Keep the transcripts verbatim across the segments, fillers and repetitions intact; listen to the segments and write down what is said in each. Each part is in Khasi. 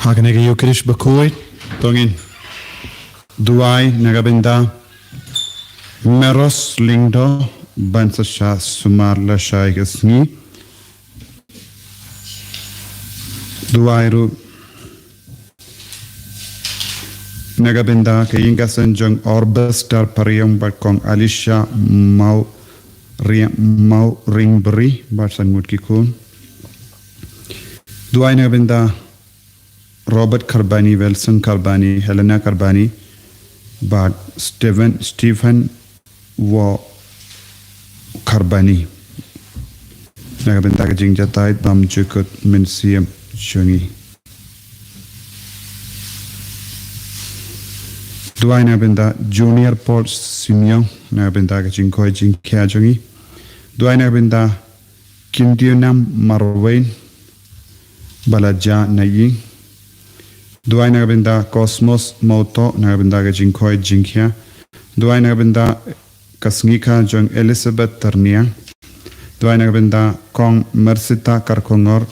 Ha kane ka Eucharist bakhuid, to ngin duwai na ka bynta Meros Lyngdoh ban sa shah sumar lashai ka sngi. Duwai ruh na ka bynta ka ïing ka sem jong Orbester Pariong bad Kong Alicia Mau Ria-, Mau Ringbri bad san ngut ki khun. Duwai na ka bynta Robert Karbani, Wilson Karbani, Helena Karbani bad Stephen, Stephen Wo Karbani. Na ka bynta ka jingjahthait bymjukut mynsiem jong ngi. Duwai na ka bynta Junior Paul Simeon, na ka bynta ka jingkoit jingkhiah jong ngi. Duwai na ka bynta Kim Tiu Nam Marwei, ba la jah na ïing. Duwai na ka bynta Cosmos Mawtoh, na ka bynta ka jingkoit jingkhiah. Duwai na ka bynta ka sngi kha jong Elizabeth Tyrniang. Duwai na ka bynta Kong Mersita Karkhongor,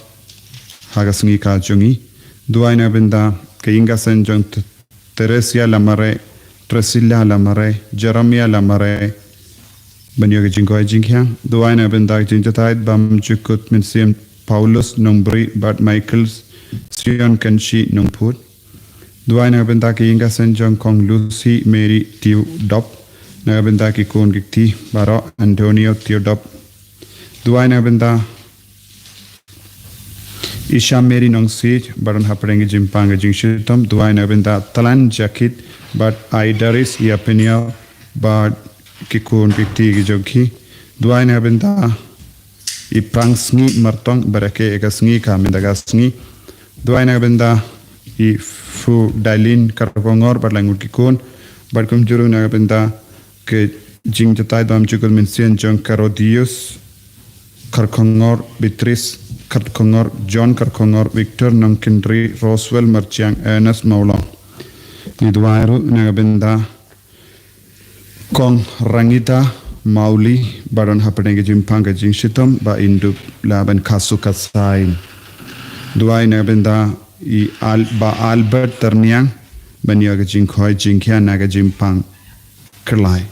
ha ka sngi kha jong ngi. Duwai na ka bynta ka ïing ka sem jong T-, Teresia Lamare, Tresila Lamare, Jeremiah Lamare, ban ïoh ka jingkoit jingkhiah. Duwai na ka bynta ka jingjahthait bymjukut mynsiem Paulus Nongbri bad Michael Sion Kanshi Nongput. Duwai na ka bynta ka ïing ka sem jong Kong Lucy Mary Tiu Dop, na ka bynta ki khun ki kti baroh Antonio Tiu Dop. Duwai na ka bynta Isha Mary Nongsiej, ba don hapdeng ka jingpang ka jingshitom. Duwai na ka bynta Tlan Jakit bad Aidaris Iapenio bad ki khun ki kti ki jong ki. Duwai na ka bynta i Prangsngi Martong, ba rakhe ïa ka sngi ka mynta ka sngi. Duwai na ka bynta i Fu Dalin Karkhongor bad la ngut ki khun. Bad kumjuh ruh na ka bynta ka jingjahthait bymjukut mynsiem jong Karodius Karkhongor, Beatrice Karkhongor, John Karkhongor, Victor Nongkindri, Roswell Marchiang, Ernest Mawlong. Ngi duwai ruh na ka bynta Kong Rangita Mauli, ba don hapdeng ka jingpang ka jingshitom, ba in dup lah ban khasu khasain. Duwai na ka bynta i Al-, Bah Albert Tyrniang, ban ïoh ka jingkoit jingkhiah na ka jingpang. Kyrlai.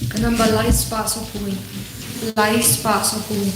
Ka namba lai spah sawphew. Lai spah sawphew.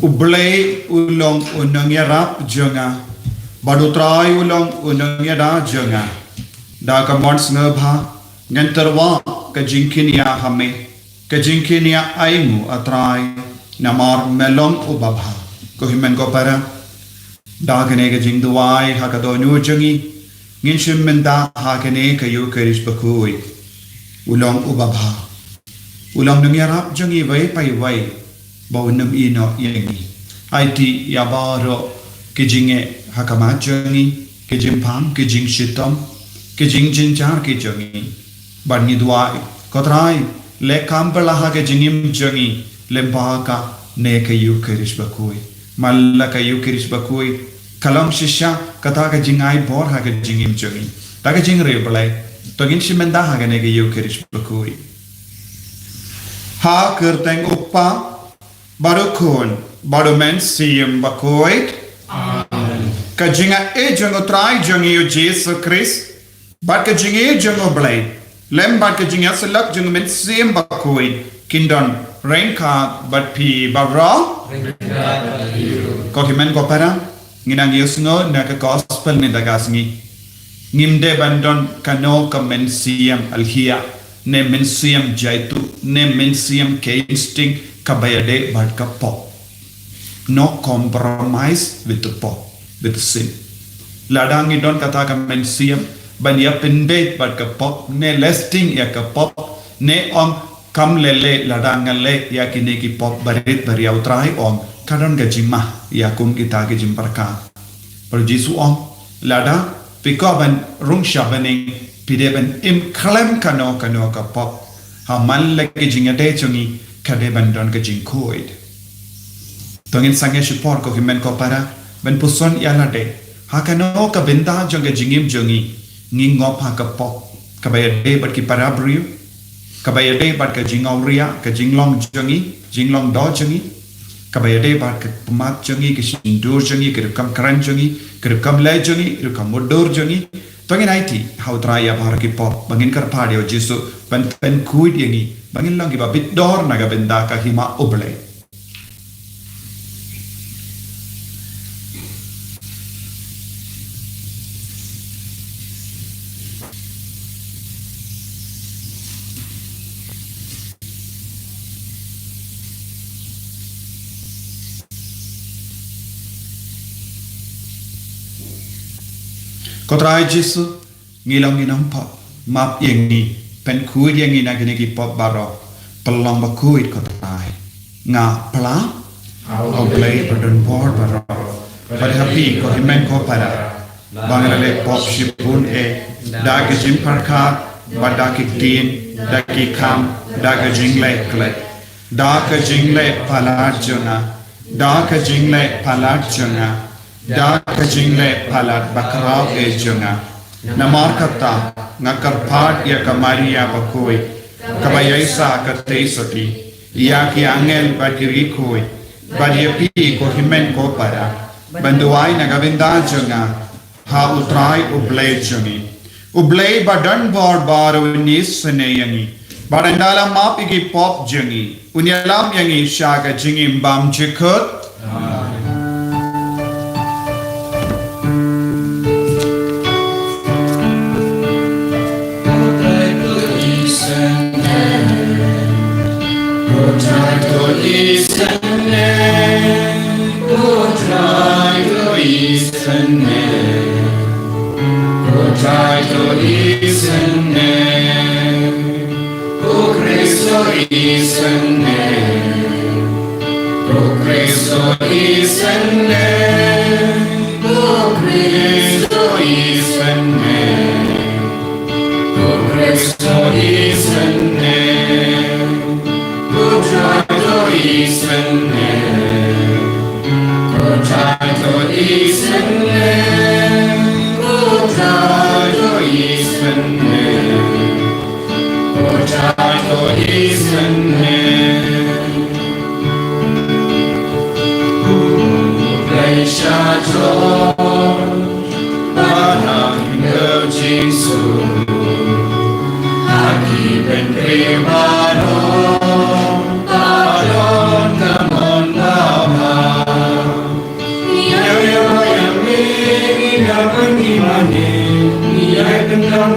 U Blei u long u nongïarap jong nga, bad U Trai u long u nongïada jong nga. Da ka mon sngewbha ngan tyrwa ka jingkynïa ha me, ka jingkynïa ainguh, A Trai, namar me long u babha. Ko hynmen ko para, da kane ka jingduwai ha ka dohnud jong ngi, ngin shim mynta ha kane ka Ïukharist bakhuid. U long u babha. U long nongïarap jong ngi iwei pa iwei, ba un ym ïehnoh ïa ngi. Aiti ïa baroh ki jingeh ha khmat jong ngi, ki jingpang, ki jingshitom, ki jingjynjar ki jong ngi. Bad ngi duwai, ko Trai, leh kam phylla ha ka jingim jong ngi, lyngba kane ka Ïukharist bakhuid. Man la ka Ïukharist bakhuid ka long shisha kata ka jingai bor ha ka jingim jong ngi. Da ka jingriewblei, to ngin shim mynta ha kane ka Ïukharist bakhuid. Ha ka kyrteng u Kpa, bad u Khun, bad u Mynsiem Bakhuid. Amen. Ka jingaiei jong u Trai jong ngi u Jisu Khrist, bad ka jingïeit jong u Blei, lem bad ka jingïasyllok jong u Mynsiem Bakhuid, kin don ryngkat bad phi baroh. Ko hynmen ko para, ngi nang ïohsngew na ka gospel mynta ka sngi. Ngim dei ban don kano ka mynsiem alhia, ne mynsiem jaitu, ne mynsiem ka instinct kaba ïadei bad ka pop. No compromise with the pop, with the sin. Lada ngi don kata ka mynsiem ban ïa pynbeit bad ka pop, ne lusting ïa ka pop, ne ong kam leh leh lada nga leh ïa kine ki pop barit baria, u Trai ong ka don ka jingma ïa kum kita ki jingpyrkhat. Bad u Jisu u ong, lada phi kwah ban rung sha bneng, phi dei ban im khlem kano kano ka pop. Ha man la ki jingïadei jong ngi ka dei ban don ka jingkhuid. To ngin sangeh shipor ko hynmen ko para ban puson ïa lade ha kano ka bynta jong ka jingim jong ngi, ngi ngop ha ka pop, kaba ïadei bad ki para briew, kaba ïadei bad ka jingawria, ka jinglong jong ngi, jinglong doh jong ngi, kaba ïadei bad ka pynmat jong ngi, ka shyntur jong ngi, ka rukom kren jong ngi, ka rukom leh jong ngi, rukom mutdur jong ngi. To ngin aiti ha u Trai ïa baroh ki pop, ba ngin kyrpad ïa u Jisu ban pynkhuid ïa ngi, ba ngin long kiba bit dor na ka bynta ka hima U Blei. Ko Trai Jisu, ngi long ngi nongpop, map ïa ngi, pynkhuid ïa ngi na kine ki pop baroh, pynlong bakhuid ko Trai. Nga phla ha U Blei badonbor baroh, bad ha phi ko hynmen ko para, ba nga la leh pop shibun eh, da ki jingpyrkhat, bad da ki ktien, da ki kam, da ka jingleh klet, da ka jingleh palat jong nga, da ka jingleh palat jong nga, da ka jingleh palat bakhraw eh jong nga. Namar kata nga kyrpad ïa ka Maria bakhuid, kaba ïaisah ka theisotti, ïa ki angel bad ki riewkhuid, bad ïa phi ko hynmen ko para, ban duwai na ka bynta jong nga ha U Trai U Blei jong ngi. U Blei badonbor baroh un isynei ïa ngi, bad un da la map ïa ki pop jong ngi, un ïalam ïa ngi sha ka jingim bymjukut. Ko Trai to isynei, ko Trai to isynei, ko Trai to isynei, ko Khrist to isynei, ko Khrist to isynei, ko Khrist to isynei, ko Khrist to isynei. Ko Trai to isynei, ko Trai to isynei, ko Trai to isynei, ko Trai to isynei. U Blei sha tlot, ba la khyndew jingsuk ha ki bynriew baroh, ba don ka mon babha. Ngi ïa ïa ïa me, ngi ïa ban ngi mane, ngi ïa pynlong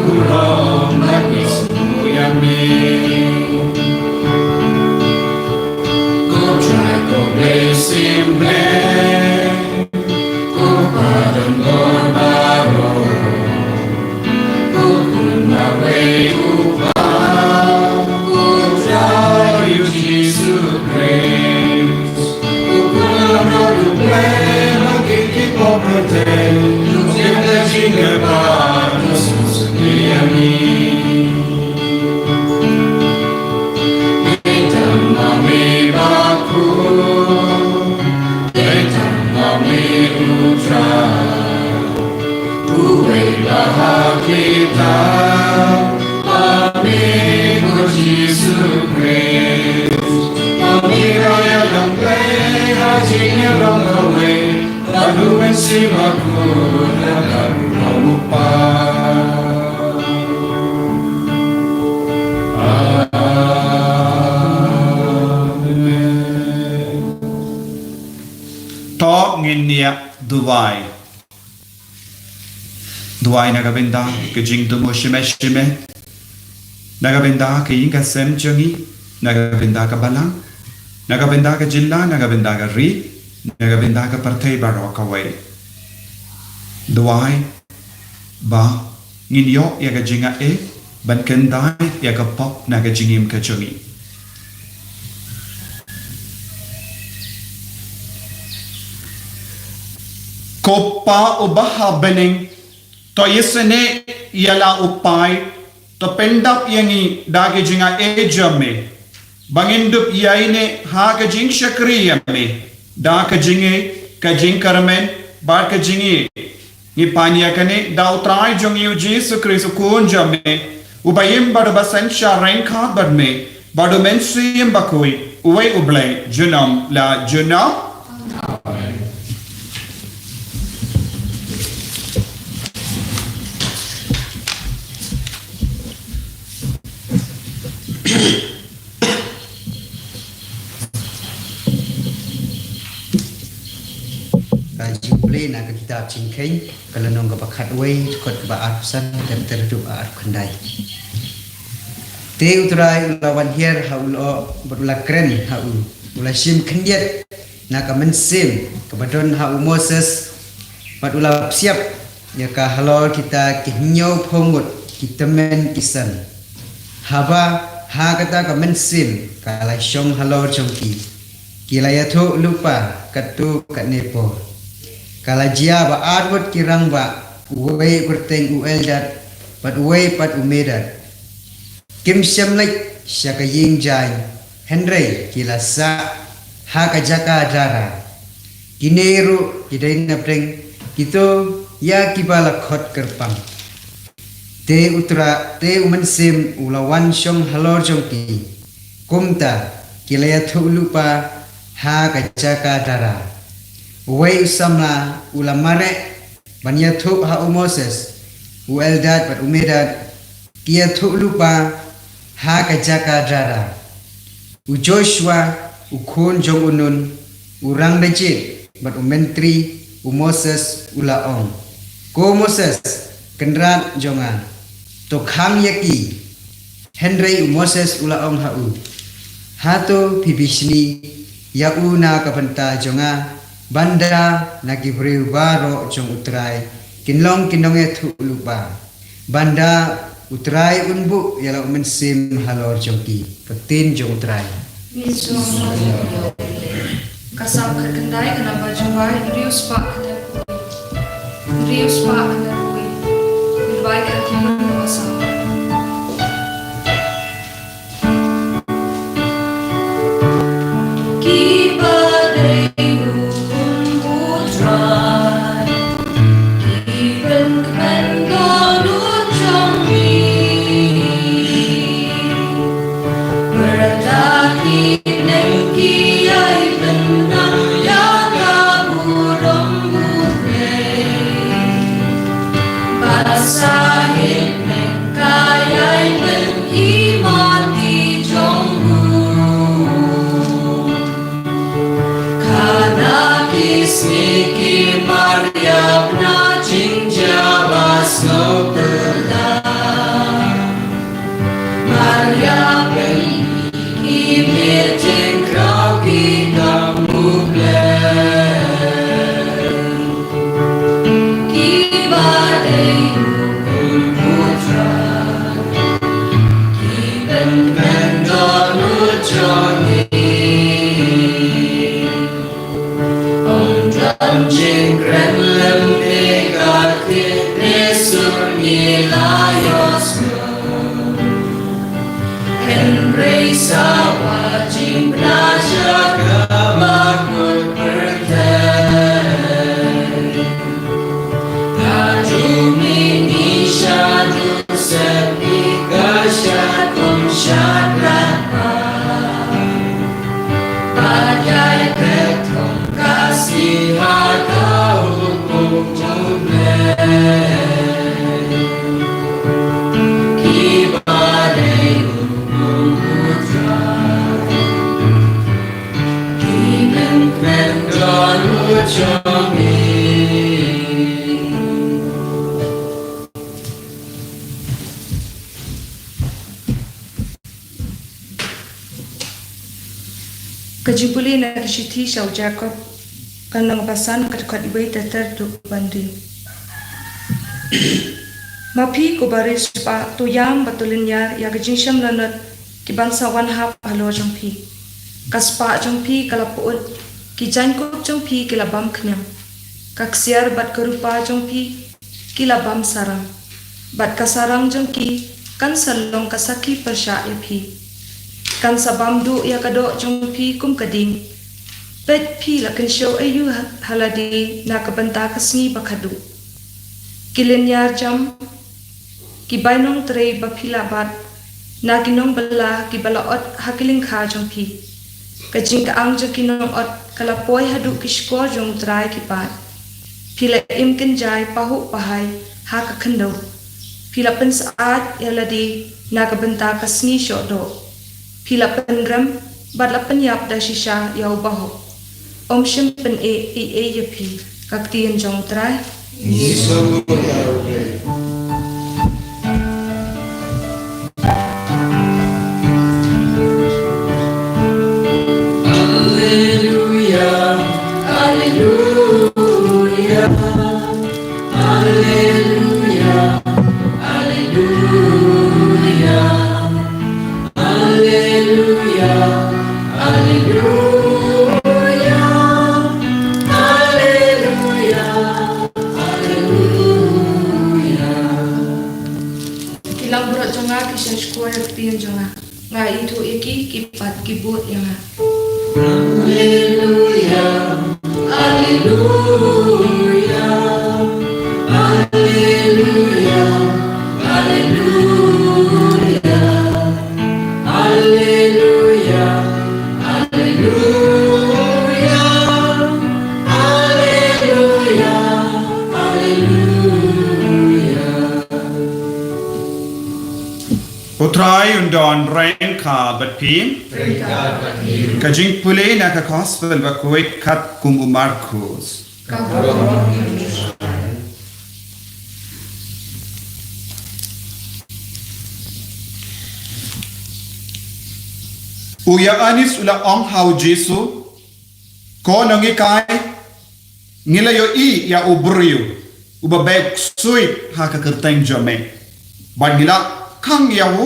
To ngin ïa duwai. Duwai na ka bynta ka jingthmu shimet shimet, na ka bynta ka ïing ka sem jong ngi, na ka bynta ka balang, na ka bynta ka jylla, na ka bynta ka ri, na ka bynta ka pyrthei baroh kawei. Duwai ba ngin ïoh ïa ka jingaiei ban kyntait ïa ka pop na ka jingim ka jong ngi. Ko Pa uba ha bneng, to isynei ïa la u paid, to pyndap ïa ngi da ka jingaiei jong me, ba ngin dup ïaineh ha ka jingshakri ïa me da ka jingïeit, ka jingkyrmen bad ka jingïeit. Ngi pan ïa kane da u Trai jong ngi u Jisu Khrist u Khun jong me, uba im bad uba synshar ryngkat bad me bad u Mynsiem Bakhuid, uwei U Blei junom la junom. Amen. Ka jingpule na ka kitab Jingkheiñ, ka lynnong kaba khatwei, dkhot kaba arphew san ter ter haduh arphew khyndai. Te U Trai u la wan hiar ha u lyoh bad u la kren ha u, u la shim khyndiat na ka mynsiem kaba don ha u Moses bad u la psiap ïa ka halor kita ki hynñiewphew ngut ki tymmen ki san. Haba ha kata ka mynsiem ka la shong halor jong ki, ki la ïathuh lypa katto katne por. Ka la jia ba ar ngut ki rangbah, uwei u kyrteng u Eldad bad uwei pat u Medad, kim shym leit sha ka ïing jaiñ, hynrei ki la sah ha ka jaka dara. Kine ruh ki dei napdeng kito ïa kiba la khot kyrpang. Te U Trai, te u Mynsiem u la wan shong halor jong ki. Kumta ki la ïathuh lypa ha ka jaka dara. Uwei u samla u la mareh ban ïathuh ha u Moses, u Eldad bad u Medad ki ïathuh lypa ha ka jaka dara. U Joshua u khun jong u Nun, u rang da jied bad u myntri, u Moses u la ong, "Ko Moses, kynrad jong nga, to khang ïa ki." Hynrei u Moses u la ong ha u, "Hato phi bishni ïa u na ka bynta jong nga, ban da na ki briew baroh jong U Trai kin long ki nongïathuhlypa, ban da U Trai un buh ïa la u mynsiem halor jong ki?" Ka ktien jong U Trai. Ka Salm khatkhyndai, ka namba jong ka hynriew spah khyndai phew. Hynriew spah khyndai phew. Ngi bai ka hynriew spah. Kiba dei u khun U Trai, ki pynkmen dohnud jong ngi. Bad da ki bneng ki ïai bynta ïa ka burom U Blei. Bad sa hi bneng ka ïai pyni ma ki jong u. Ka na ki sngi ki mar ïa na jingjia ba sngewpyllait. Mar ïa pynmih ki miet jingkraw ki kam U Blei. Kiba dei u khun U Trai, ki pynkmen dohnud jong ngi. Ym don jingkren lem ne ka ktien ne sur ngi la ïohsngew. Hynrei sa wat jingpynïaid jong ka bakut pyrthei. Ka jong ngi ngi sha dusep ngi ka sha kum sha krat ba. Bad ïai phet kum ka sngi ha ka hukum jong U Blei. Ki ba dei u kum u Trai. Ki men kmen don u jong ngi. Ka jingpule na ka shithi sha u Jakob, ka lynnong ba san, ka dkhot iwei ter ter haduh ba hynriew. Ma phi ko bariewspah, to ïam bad to lynñiar ïa ka jingshemlanot ki ban sa wan hap halor jong phi. Ka spah jong phi ka la pyut, ki jaiñkup jong phi ki la bam khñiang. Ka ksiar bad ka rupa jong phi ki la bam sarang. Bad ka sarang jong ki kan sa long ka sakhi pyrshah ïa phi. Kan sa bam duh ïa ka doh jong phi kum ka ding. Peit phi la kynshew aïu ha, ha lade na ka bynta ka sngi ba khadduh. Ki lynñiar jam, ki bai nongtrei ba phi la bat, na ki nongbylla ki ba la ot ha ki lyngkha jong phi. Ka jingkyang jong ki nongot ka la poi haduh ki shkor jong U Trai ki paid. Phi la im kynjai pahuh pahai ha ka khyndew. Phi la pynsyaid ïa lade na ka bynta ka sngi shoh doh. Phi la pynrem bad la pynïap da shisha ïa u bahok. Ym shym pyneh ei ei ïa phi. Ka ktien jong U Trai. Ngi sngewbha ïa U Blei. Alleluia, alleluia, alleluia, alleluia. Alleluia, alleluia, alleluia, alleluia. Ki langbrot jong nga ki sngewsih ïa ka ktien jong nga. Nga ithuh ïa ki, ki pat ki bud ïa nga. Alleluia, alleluia, alleluia, alleluia. Alleluia, alleluia, alleluia, alleluia. U Trai un don ryngkat bad phi. Ka jingpule na ka Gospel bakhuid katkum u Markus. U Ïoannis u la ong ha u Jisu, Ko Nonghikai, ngi la ïohi ïa u briew uba beh ksuid ha ka kyrteng jong me, bad ngi la khang ïa u,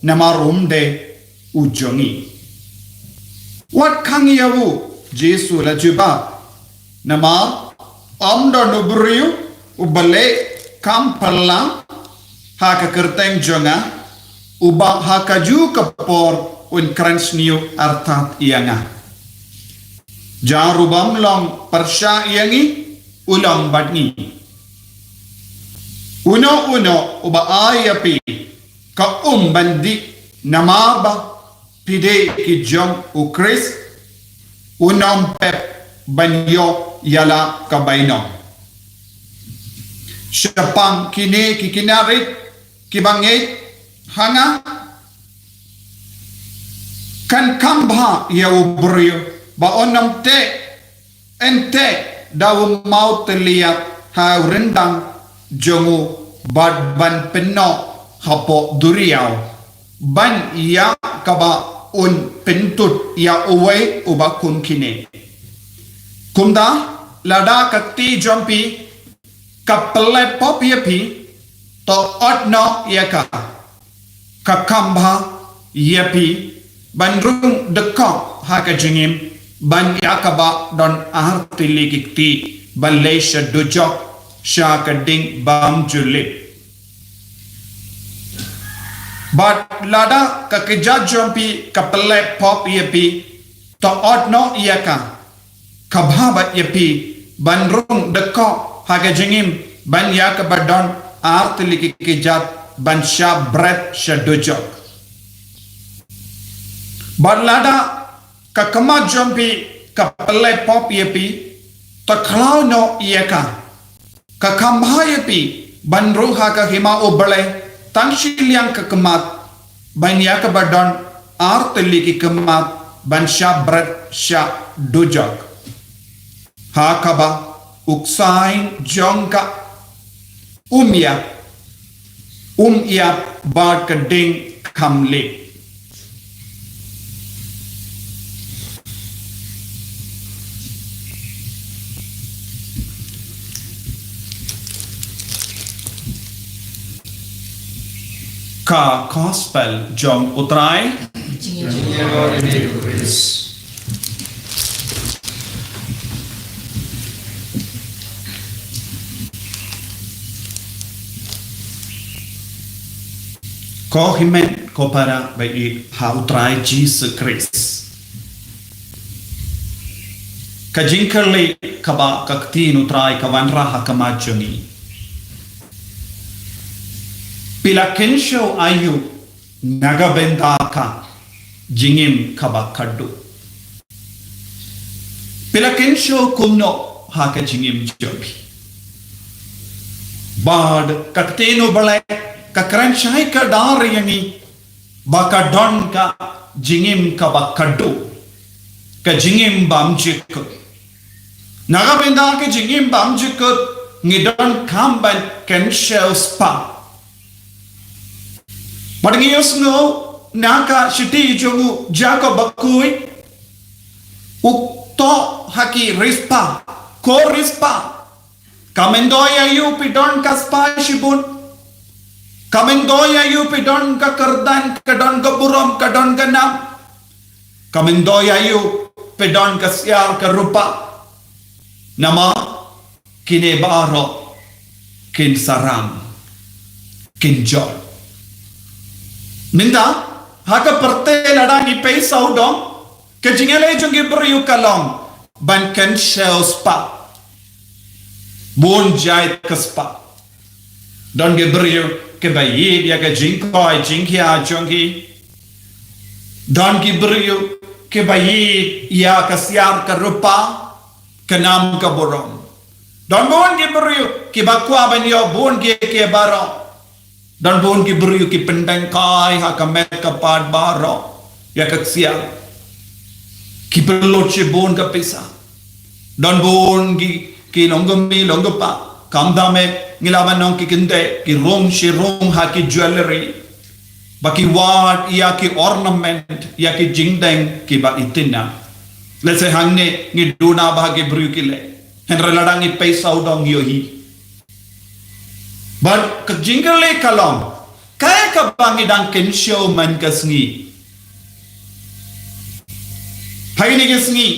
namar um dei u jong ngi. Wat khang ïa u, Jisu la jubab, namar ym don u briew uba leh kam phylla ha ka kyrteng jong nga, uba ha kajuh ka por un kren sniew artat ïa nga. Jar u bym long pyrshah ïa ngi, u long bad ngi. Uno uno uba ai ïa phi ka um ban dih, namar ba phi dei ki jong u Khrist, un ym pep ban ïoh ïa la ka bainong. Shaphang kine ki kynaried kiba ngeit ha nga, kan kham bha ïa u briew ba un ym teh, ym teh da u mawtylliat ha u ryndang jong u, bad ban pynnoh hapoh duriaw, ban ïa kaba un pyntud ïa uwei uba kum kine. Kumta, lada ka kti jong phi ka pynlait pop ïa phi, to ot noh ïa ka. Ka kham bha ïa phi ban rung dkhot ha ka jingim ban ïa kaba don ar tylli ki kti, ban leit sha dujok, sha ka ding bym ju lip. Bad lada ka kjat jong phi ka pynleh pop ïa phi, to ot noh ïa ka, kaba bha bad ïa phi ban rung dkoh ha ka jingim ban ïa kaba don ar tylli ki kjat ban shah bret sha dujok. Bad lada ka khmat jong phi ka pynleh pop ïa phi, to khlaw noh ïa ka, ka kham bha ïa phi ban rung ha ka hima U Blei tang shiliang ka khmat ban ïa kaba don ar tylli ki khmat ban shah bret sha dujok. Ha kaba u ksein jong ka um ïap, um ïap bad ka ding kham lip. Ka Gospel jong U Trai. Ko hynmen ko para ba ïeit ha U Trai Jisu Khrist. Ka jingkylli kaba ka Ktien U Trai ka wanrah ha khmat jong ngi. Phi la kynshew aïu na ka bynta ka jingim kaba khatduh? Phi la kynshew kumno ha ka jingim jong phi? Bad ka Ktien U Blei ka kren shai kdar ïa ngi ba ka don ka jingim kaba khatduh, ka jingim bymjukut. Na ka bynta ka jingim bymjukut ngi donkam ban kynshew spah. Bad ngi ïohsngew na ka shithi jong u Jakob bakhuid, u thoh ha ki riewspah, ko riewspah. Kam myntoi aïu phi don ka spah shibun? Kam myntoi aïu phi don ka kyrdan, ka don ka burom, ka don ka nam? Kam myntoi aïu phi don ka siar ka rupa? Namar kine baroh kin sa rang, kin jot. Mynta ha ka pyrthei lada ngi pei sawdong, ka jingïaleh jong ki briew ka long ban kynshew spah. Bun jait ka spah. Don ki briew kiba ïeit ïa ka jingkoit jingkhiah jong ki. Don ki briew kiba ïeit ïa ka siar ka rupa, ka nam ka burom. Don bun ki briew kiba kwah ban ïoh bun ki, ki baroh. Don bun ki briew ki pynbeit kai ha ka met ka phad baroh ïa ka ksiar. Ki pynlut shibun ka pisa. Don bun ki, ki long ka mei long ka pa. Khamtam eh ngi lah ban ong ki kynthei, ki rung shi rung ha ki jewellery. Ba ki wad ïa ki ornament, ïa ki jingdeng kiba itynnad. Lehse hangne ngi duna ba ha ki briew ki leh. Hynrei lada ngi pei sawdong ïohi. Bad ka jingkylli ka long, kaei kaba ngi dang kynshew man ka sngi? Ha kine ki sngi,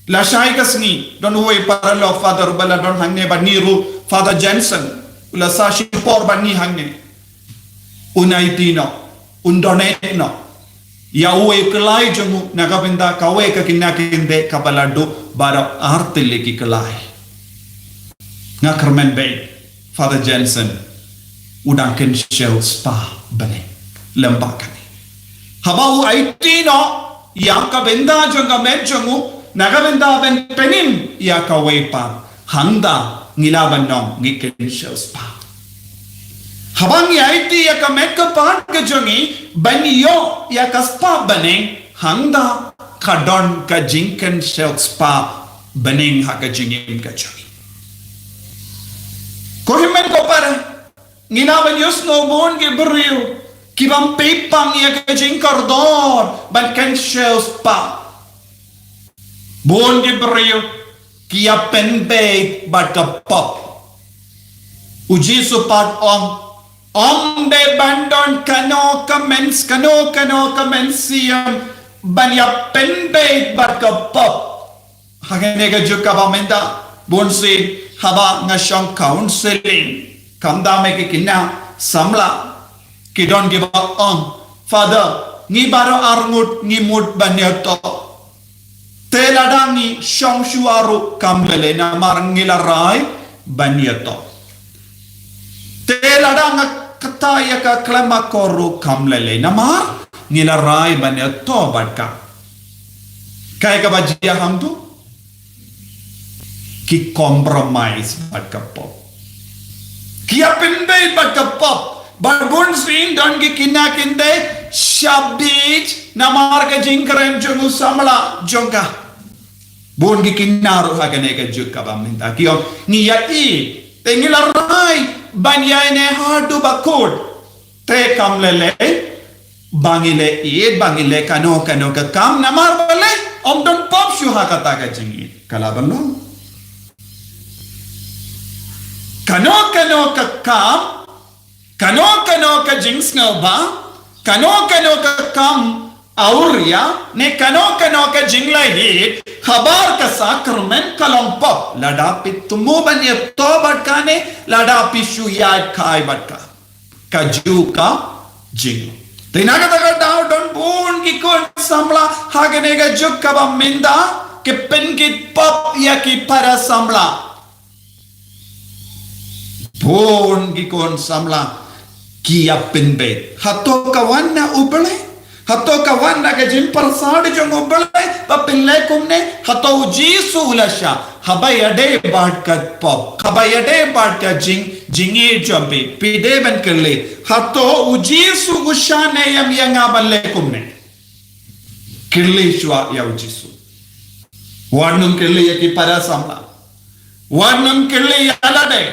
lashai ka sngi, don uwei paralok Father ba la don hangne bad ngi ruh, Father Jensen, u la sah shipor bad ngi hangne. Un aiti noh, un donate noh ïa uwei u khlai jong u na ka bynta kawei ka kynja kynthei kaba la duh baroh ar tylli ki khlai. Nga kyrmen beit, Father Jensen u dang kynshew spah bneng lem bad kane. Haba u aiti noh ïa ka bynta jong ka met jong u na ka bynta ban pynim ïa kawei pat, hangta ngi lah ban ong ngi kynshew spah. Haba ngi aiti ïa ka met ka phad ka jong ngi ban ïoh ïa ka spah bneng, hangta ka don ka jingkynshew spah bneng ha ka jingim ka jong ngi. Ko hynmen ko para, ngi lah ban ïohsngew bun ki briew ki bym pei pang ïa ka jingkordor ban kynshew spah. Bun ki briew ki ïa pynbeit bad ka pop. U Jisu pat ong, ym dei ban don kano ka myns, kano kano ka mynsiem ban ïa pynbeit bad ka pop. Ha kane ka juk kaba mynta, Bun sien haba nga shong counseling, khamtam ïa ki khynnah samla, ki don kiba ong, "Father, ngi baroh arngut ngi mut ban ïathoh. Te lada ngi shong shuwa ruh kam lei lei, namar ngi la rai ban ïathoh. Te lada nga kata ïa ka khlem akor ruh kam lei lei, namar ngi la rai ban ïathoh bad ka." Kaei kaba jia hangtu? Ki compromise bad ka pop. Ki ïapynbeit bad ka pop. Bad bun sien don ki khynnah kynthei sha bieit namar ka jingkren jong u samla jong ka. Bun ki khynnah ruh ha kane ka juk kaba mynta ki ong, "Ngi ïa ïeit, te ngi la rai ban ïaineh haduh ba kut. Te kam lei lei, ba ngi leh ïeit, ba ngi leh kano kano ka kam, namar balei? Ym don pop shuh ha kata ka jingïeit." Ka la ban long. Kano kano ka kam, kano kano ka jingsngewbha, kano kano ka kam awria, ne kano kano ka jingleh ïeit habar ka sakramen, ka long pop lada phi thmu ban ïathoh bad ka ne lada phi shu ïaid kai bad ka. Ka juk ka jing. Te na kata ka daw don bun ki khun samla ha kane ka juk kaba mynta ki pynkit pop ïa ki para samla. Bun ki khun samla ki ïapynbeit. Hato ka wan na U Blei? Hato ka wan na ka jingpyrshah jong U Blei ba phin leh kumne? Hato U Jisu u la shah? Haba ïadei bad ka pop, haba ïadei bad ka jing, jingïeit jong phi, phi dei ban kylli, hato U Jisu u shah ne em ïa nga ban leh kumne? Kylli shuwa ïa U Jisu. Wat nym kylli ïa ki para samla. Wat nym kylli ïa lade.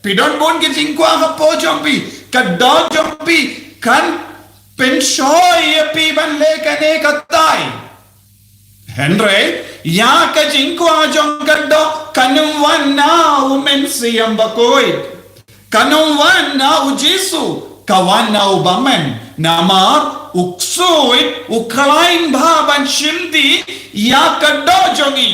Phi don bun ki jingkwah hapoh jong phi. Ka doh jong phi kan pynshoi ïa phi ban leh kane katai. Hynrei ïa ka jingkwah jong ka doh kan ym wan na U Mynsiem Bakhuid. Kan ym wan na U Jisu, ka wan na u bymman. Namar u ksuid, u khlaiñ bha ban shim dih ïa ka doh jong ngi.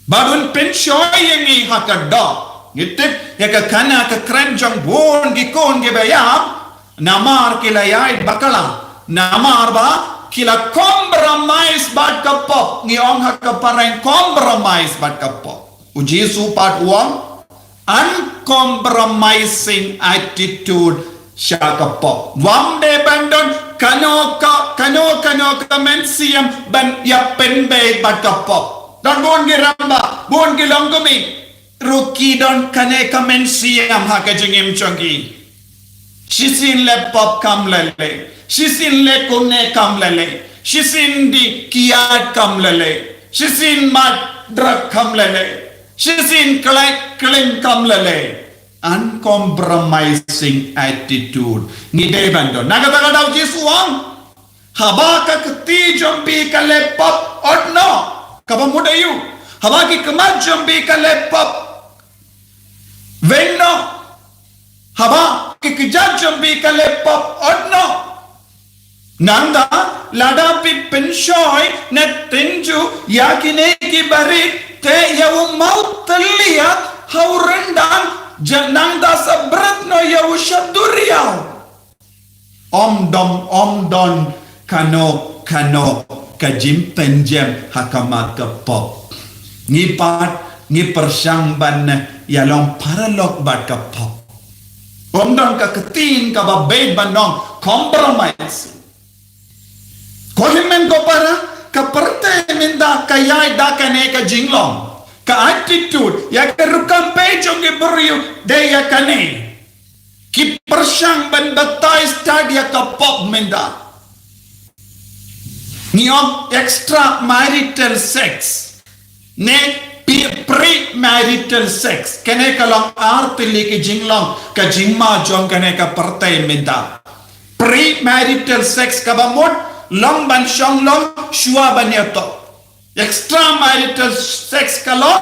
Bad un pynshoi ïa ngi ha ka doh. Ngi tip ïa ka khana ka kren jong bun ki khun kiba ïap, namar ki la ïaid bakla, namar ba ki la compromise bad ka pop. Ngi ong ha ka phareng compromise bad ka pop. U Jisu pat u ong, uncompromising attitude sha ka pop. Ym dei ban don kano ka, kano kano ka mynsiem ban ïapynbeit bad ka pop. Don bun ki rangbah, bun ki longkmie ruh ki don kane ka mynsiem ha ka jingim jong ki. Shisien leh pop kam lei lei. Shisien leh kumne kam lei lei. Shisien die kiad kam lei lei. Shisien mad drug kam lei lei. Shisien khlaiñ khlem kam lei lei. Uncompromising attitude. Ngi dei ban don. Na kata ka daw Jisu u ong, haba ka kti jong phi ka leh pop, ot noh. Kaba mut aïu? Haba ki khmat jong phi ka leh pop, weng noh. Haba ki kjat jong phi ka leh pop, ot noh. Nangta lada phi pynshoi ne tynjuh ïa kine ki barit, te ïa u mawtylliat ha u ryndang, ja nangta sa bret noh ïa u sha duriaw. Ym don, ym don kano kano ka jingpynjem ha khmat ka pop. Ngi pat ngi pyrshang ban ïalong paralok bad ka pop. Ym don ka ktien kaba beit ban ong compromise. Ko hynmen ko para, ka pyrthei mynta ka ïaid da kane ka jinglong, ka attitude, ïa ka rukom peit jong ki briew dei ïa kane. Ki pyrshang ban batai stad ïa ka pop mynta. Ngi ong extramarital sex ne pi-, premarital sex. Kane ka long artylli ki jinglong, ka jingma jong kane ka pyrthei mynta. Premarital sex kaba mut long ban shong long shuwa ban ïathoh. Extramarital sex ka long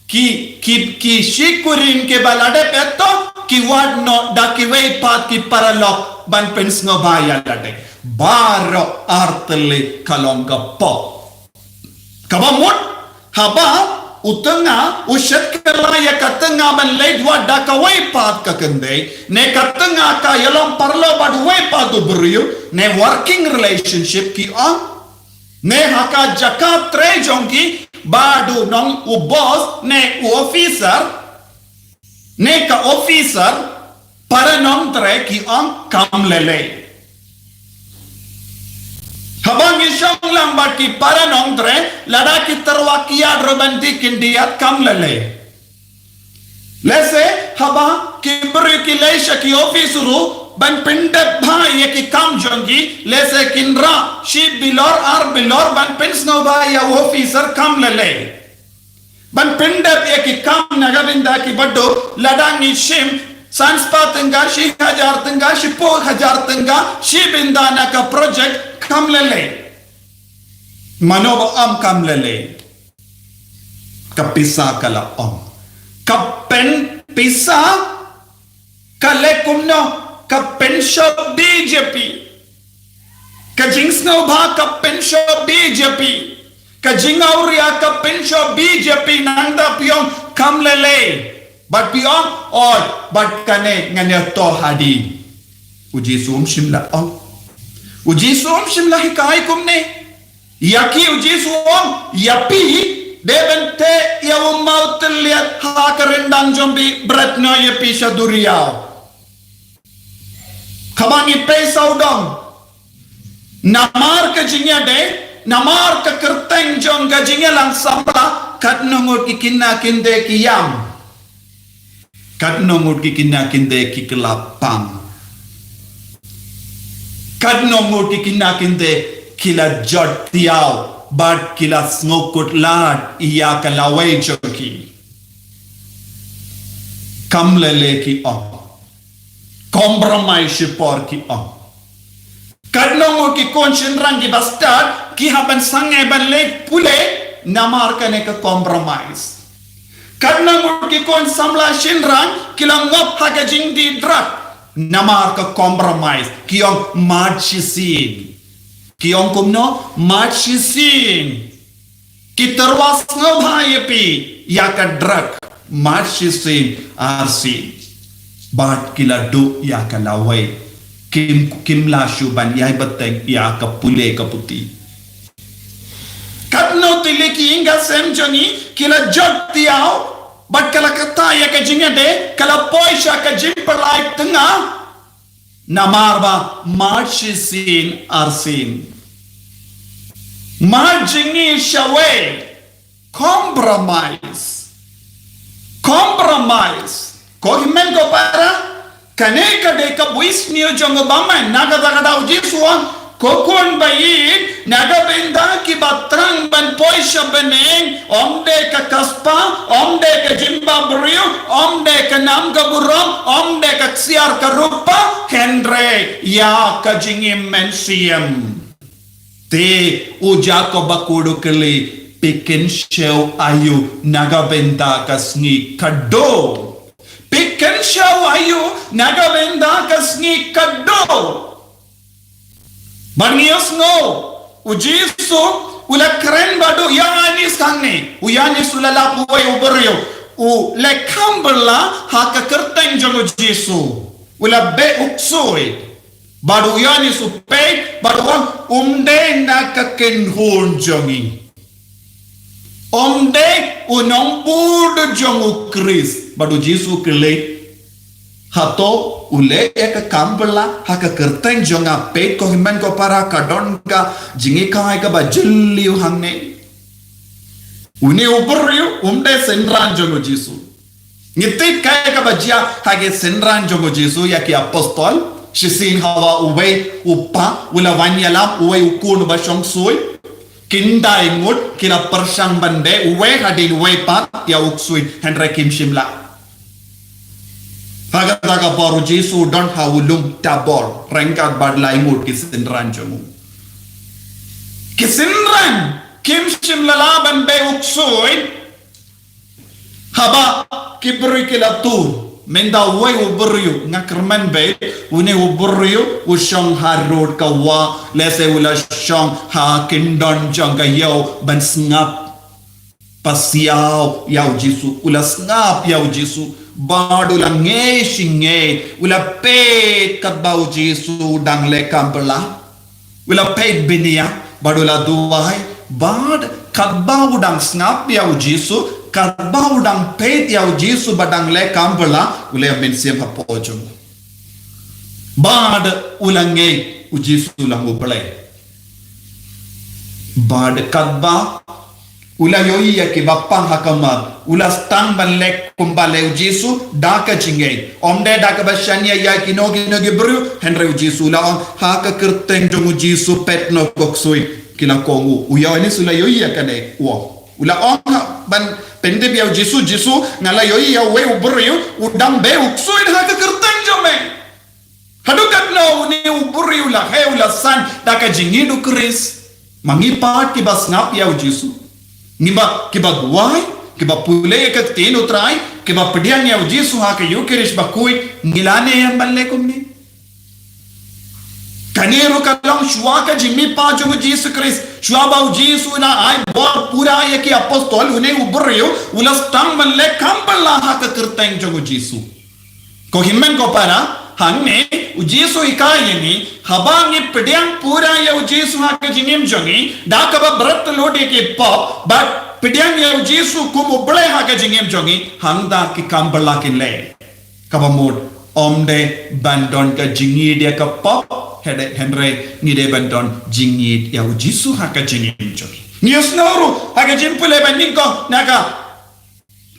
ki, ki, ki shikurim kiba la dep ïathoh ki wad noh da kiwei pat ki paralok ban pynsngewbha ïa lade. Baroh artylli ka long ka pop. Kaba mut, haba u tnga, u shet kylla ïa ka tnga ban leit wad da kawei pat ka kynthei, ne ka tnga ka ïalong paralok bad uwei pat u briew, ne working relationship ki ong. Ne ha ka jaka trei jong ki, bad u nong u boss, ne u officer, ne ka officer, para nongtrei ki ong kam lei lei. Haba ngi shong lang bad ki para nongtrei, lada ki tyrwa ki ïaid ruh ban dih kin diat kam lei lei. Lehse haba ki briew ki leit sha ki office ruh ban pyndep bha ïa ki kam jong ki, lehse kin rah shi bilor ar bilor ban pynsngewbha ïa u officer kam lei lei. Ban pyndep ïa ki kam na ka bynta ki baduk, lada ngi shim san spah tyngka, shi hajar tyngka, shiphew hajar tyngka, shi bynta na ka project kam lei lei. Mano ba ong kam lei lei? Ka pisa ka la ong. Ka pyn pisa ka leh kumno? Ka pynshop B J P. Ka jingsngewbha ka pynshop B J P. Ka jingawria ka pynshop B J P, nangta phi ong kam lei lei. Bad phi ong, oi, bad kane ngan ïa toh hadien. U Jisu um shym la ong. U Jisu um shym la hikai kumne. Ïa ki u Jisu u ong, ïa phi, dei ban teh ïa u mawtylliat ha ka ryndang jong phi, bret noh ïa phi sha duriaw. Kaba ngi pei sawdong. Namar ka jingïadei, namar ka kyrteng jong ka jingïalang samla, katno ngut ki khynnah khyndai ki ïam. Katno ngut ki khynnah khyndai ki kylla pang. Katno ngut ki khynnah khyndai ki la jot tiaw, bad ki la sngewkut lad ïa ka lawei jong ki. Kam lei lei ki ong. Compromise shipor ki ong. Katno ngut ki khun shynrang ki bastad, ki hap ban sangeh ban leit pule, namar kane ka compromise. Katno ngut ki khun samla shynrang, ki la ngop ha ka jingdih drug, namar ka compromise, ki ong mad shisien. Ki ong kumno, mad shisien. Ki tyrwa sngewbha ïa phi, ïa ka drug, mad shisien arsien. Bad ki la duh ïa ka lawei. Kim, kim lah shuh ban ïai bteng ïa ka pule ka puthi. Katno tylli ki ïing ka sem jong ngi, ki la jot tiaw, bad ka la kata ïa ka jingïadei, ka la poi sha ka jingpyllait tnga. Namar ba mad shisien arsien. Mad jingïeit shawei. Compromise. Compromise. Ko hynmen ko para. Kane ka dei ka voice new jong u bymman. Na kata ka daw Jisu u ong, ko khun ba ïeit, na ka bynta kiba thrang ban poi sha bneng, ym dei ka kaspa, ym dei ka jingbam briew, ym dei ka nam ka burom, ym dei ka ksiar ka rupa, hynrei ïa ka jingim mynsiem. Te u Jakob bakhuid u kylli, phi kynshew aïu na ka bynta ka sngi kaba duk. Phi kynshew aïu na ka bynta ka sngi kaba duk. Bad ngi ïohsngew, u Jisu u la kren bad u Ïoannis hangne. U Ïoannis u la lap uwei u briew, u leh kham bylla ha ka kyrteng jong u Jisu. U la beh u ksuid. Bad u Ïoannis u peit bad u ong, um dei na ka kynhun jong ngi. Um dei u nongbud jong u Khrist. Bad u Jisu u kylli, hato u leh ïa ka kam bylla ha ka kyrteng jong nga? Peit ko hynmen ko para, ka don ka jinghikai kaba jylliew hangne. Une u briew um dei synran jong u Jisu. Ngi tip kaei kaba jia ha ki synran jong u Jisu ïa ki apostol. Shisien hawa uwei u kpa u la wan ïalam, uwei u khun uba shong sui. Khyndai ngut ki la pyrshang ban beh, uwei hadien uwei pat ïa u ksuid, hynrei kim shym lah. Ha kata ka por u Jisu u don ha u lum Tabor ryngkat bad lai ngut ki synran jong u. Ki synran kim shym la lah ban beh u ksuid. Haba ki briew ki la tur, mynta uwei u briew, nga kyrmen beit, une u briew u shong harud ka wah, lehse u la shong ha kyndon jong ka ïew ban sngap. pasiaw ïa u Jisu, u la sngap ïa u Jisu, bad u la ngeit shi ngeit, u la peit katba u Jisu u dang leh kam bylla, u la peit bniah, bad u la duwai, bad katba u dang sngap ïa u Jisu, katba u dang peit ïa u Jisu ba dang leh kam bylla, u la ïa mynsiem hapoh jong u. Bad u la ngeit u Jisu u long u Blei. Bad katba u la ïohi ïa kiba pang ha kamar, u la sdang ban leh kumba leh u Jisu da ka jingngeit. Ym dei da kaba shaniah ïa kino kino ki briew, hynrei u Jisu u la ong ha ka kyrteng jong u Jisu peit noh ko ksuid. Ki la kohnguh. U Ïoannis u la ïohi ïa kane, u ong. U la ong ha, ban pyntip ïa u Jisu, Jisu, nga la ïohi ïa uwei u briew u dang beh u ksuid ha ka kyrteng jong me. Haduh katno une u briew u la heh, u la san da ka jingïeit u Khrist? Ma ngi pat kiba sngap ïa u Jisu, ngi ba kiba duwai, kiba pule ïa ka ktien u Trai, kiba pdiang ïa u Jisu ha ka Eukharist bakhuid, ngi la ne ïa ban leh kumne. Kane ruh ka long shuwa ka jingmihpat jong u Jisu Khrist. Shuwa ba u Jisu u la ai bor pura ïa ki apostol, une u briew u la sdang ban leh kam bylla ha ka kyrteng jong u Jisu. Ko hynmen ko para, hangne u Jisu u hikai ïa ngi, haba ngi pdiang pura ïa u Jisu ha ka jingim jong ngi da kaba bret lut ïa ki pop, bad pdiang ïa u Jisu kum u Blei ha ka jingim jong ngi, hangta ki kam bylla kin leh. Kaba mut, ym dei ban don ka jingïeit ïa ka pop, hynrei, hynrei ngi dei ban don jingïeit ïa u Jisu ha ka jingim jong ngi. Ngi ïohsngew ruh ha ka jingpule ba nyngkong na ka